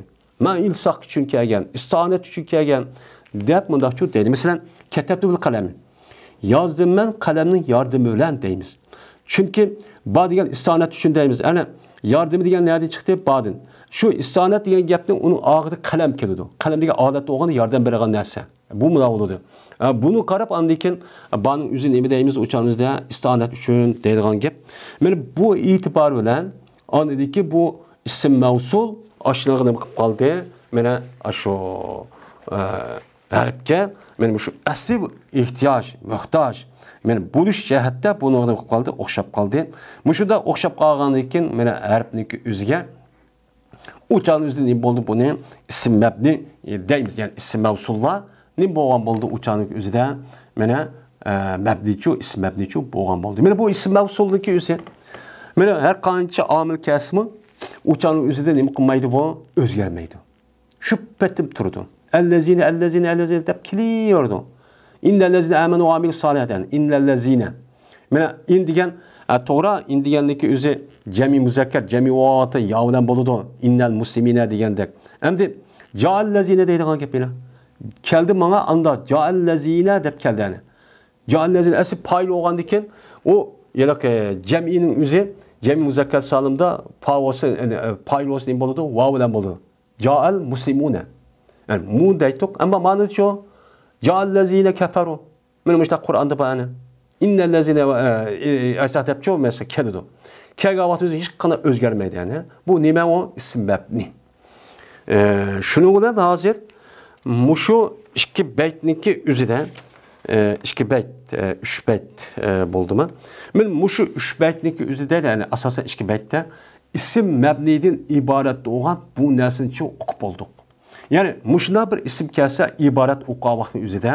مەن ئىلساق ئۈچۈن كەلگەن، ئىستائانەت ئۈچۈن كەلگەن، دەپ مۇنداقچۇ دەيدۇ. مەسىلەن، كەتەبتۇ بىل قەلەم. يازدىم مەن قەلەمنىڭ ياردىمى بىلەن دەيمىز. چۈنكى با دېگەن ئىستائانەت ئۈچۈن دەيمىز. ئەنە، ياردىمى دېگەن نەدىن چىقتى؟ بادىن. شۇ ئىستائانەت دېگەن گەپنىڭ ئۇنىڭ ئاخىرىدا قەلەم كېلىدۇ. قەلەم دېگەن ئادەتتە بولغان ياردەم بېرىدىغان نەرسە. بۇ مۇنداق بولىدۇ. ئە، بۇنى قاراپ ئاندىن كېيىن بانىڭ ئۆزى نېمە دەيمىز؟ ئۇ چاغنىڭ ئۆزىدە ئىستائانەت ئۈچۈن دەيدىغان گەپ. مانا بۇ ئېتىبار بىلەن ئاندىكى بۇ ئىسىم مەۋسۇل ئاشۇنىڭغا نېمە قىلىپ قالدى؟ مانا ئاشۇ، ئە، ھەرپكە، مانا مۇشۇ ئەسلى ئېھتىياج، موھتاج، مانا بولۇش جەھەتتە بۇنىڭغا نېمە قىلىپ قالدى؟ ئوخشاپ قالدى. مۇشۇنداق ئوخشاپ قالغاندىن كېيىن مانا ھەرپنىڭكى ئۆزىگە ئۇ چاغنىڭ ئۆزىدە نېمە بولدى؟ بۇنى ئىسىم مەبنى، ئى، دەيمىز. يەنى ئىسىم مەۋسۇللار نېمە بولغان بولدى؟ ئۇ چاغنىڭ ئۆزىدە مانا، ئە، مەبنىچۇ، ئىسىم مەبنىچۇ بولغان بولدى. مانا بۇ ئىسىم مەۋسۇلنىڭكى ئۆزى. مانا ھەر قانچە ئامىل كەلسىمۇ، ئۇ چاغنىڭ ئۆزىدە نېمە قىلمايدۇ بۇ؟ ئۆزگەرمەيدۇ. شۇ پېتىم تۇرىدۇ. ئەللەزىنە، ئەللەزىنە، ئەللەزىنە دەپ كېلىۋېرىدۇ. ئىننەللەزىنە ئامەنۇ ۋە ئامىلۇس سالىھات، يەنى ئىننەللەزىنە. مانا ئىن دېگەن، ئە، توغرا، ئىن دېگەننىڭكى ئۆزى جەمئىي مۇزەككەر، جەمئىي بولۇۋاتىدۇ، يا بىلەن بولىدۇ. ئىننەل مۇسلىمىنە دېگەندەك. ئەمدى جائەللەزىنە دەيدىغان گەپ يەنە. كەلدى ماڭا ئاندا جائەللەزىنە دەپ كەلدى يەنى. جائەللەزىنە ئەسلى پائىل بولغاندىن كېيىن ئۇ ھېلىقى جەمئىينىڭ ئۆزى، جەمئىي مۇزەككەر سالىمدا پا بولسا، يەنى، ئە، پائىل بولسا نېمە بولىدۇ؟ ۋاۋ بىلەن بولىدۇ. جائەل مۇسلىمۇنە. يەنى مۇ دەيتتۇق، ئەمما مانا شۇ. جائەللەزىنە كەفەرۇ. مانا مۇشۇنداق قۇرئاندا بار ئەنە. ئىننەللەزىنە، ئە، ئە، ئاشۇنداق دەپچۇ، مەسىلەن، كېلىدۇ. كەلگەن ۋاقتىدا ئۆزى ھېچقانداق ئۆزگەرمەيدۇ، يەنى. بۇ نېمە ئۇ؟ ئىسىم مەبنى. ئە، شۇنىڭ بىلەن ھازىر مۇشۇ ئىككى بەيتنىڭكى ئۆزىدە، ئە، ئىككى بەيت، ئە، ئۈچ بەيت، ئە، بولدىمۇ؟ مانا مۇشۇ ئۈچ بەيتنىڭكى ئۆزىدە، يەنى ئاساسەن ئىككى بەيتتە ئىسىم مەبنىدىن ئىبارەت بولغان بۇ نەرسىنى چىڭ ئۇقۇپ بولدۇق. يەنى مۇشۇنداق بىر ئىسىم كەلسە ئىبارەت ئۇققان ۋاقىتنىڭ ئۆزىدە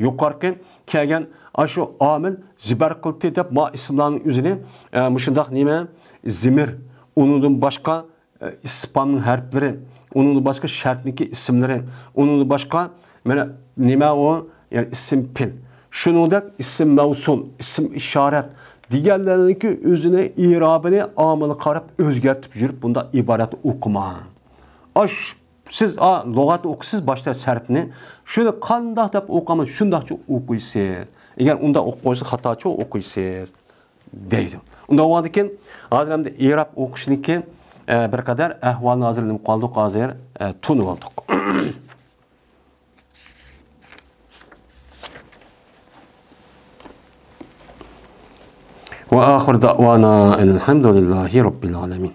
يۇقىرىقى كەلگەن ئاشۇ ئامىل زىبەر قىلتى دەپ ما ئىسىملارنىڭ ئۆزىنى، ئە، مۇشۇنداق نېمە؟ زىمىر، ئۇنىڭدىن باشقا، ئە، ئىستىفھامنىڭ ھەرپلىرى، ئۇنىڭدىن باشقا شەرتنىڭكى ئىسىملىرى، ئۇنىڭدىن باشقا مانا نېمە ئۇ؟ يەنى ئىسىم پېئىل. شۇنىڭدەك ئىسىم مەۋسۇل، ئىسىم ئىشارەت، دېگەنلەرنىڭكى ئۆزىنى ئېرابىنى ئامىلغا قاراپ ئۆزگەرتىپ يۈرۈپ بۇنداق ئىبارەت ئوقۇماڭ. ئاش سىز ئا، لۇغەتنى ئوقۇسىز باشتا سەرپنى، شۇنى قانداق دەپ ئوقۇمىز شۇنداقچە ئوقۇيسىز. ئەگەر ئۇنداق ئوقۇپ قويسا خاتاچە ئوقۇيسىز دەيدۇ. ئۇنداق بولغاندىكىن ھازىر ئەمدى ئېراب ئوقۇشنىكى ئە، بىر قەدەر ئەھۋالنى ھازىر نېمە قىلدۇق ھازىر ئە، تونۇپ ئالدۇق. وآخر دعوانا أن الحمد لله رب العالمين.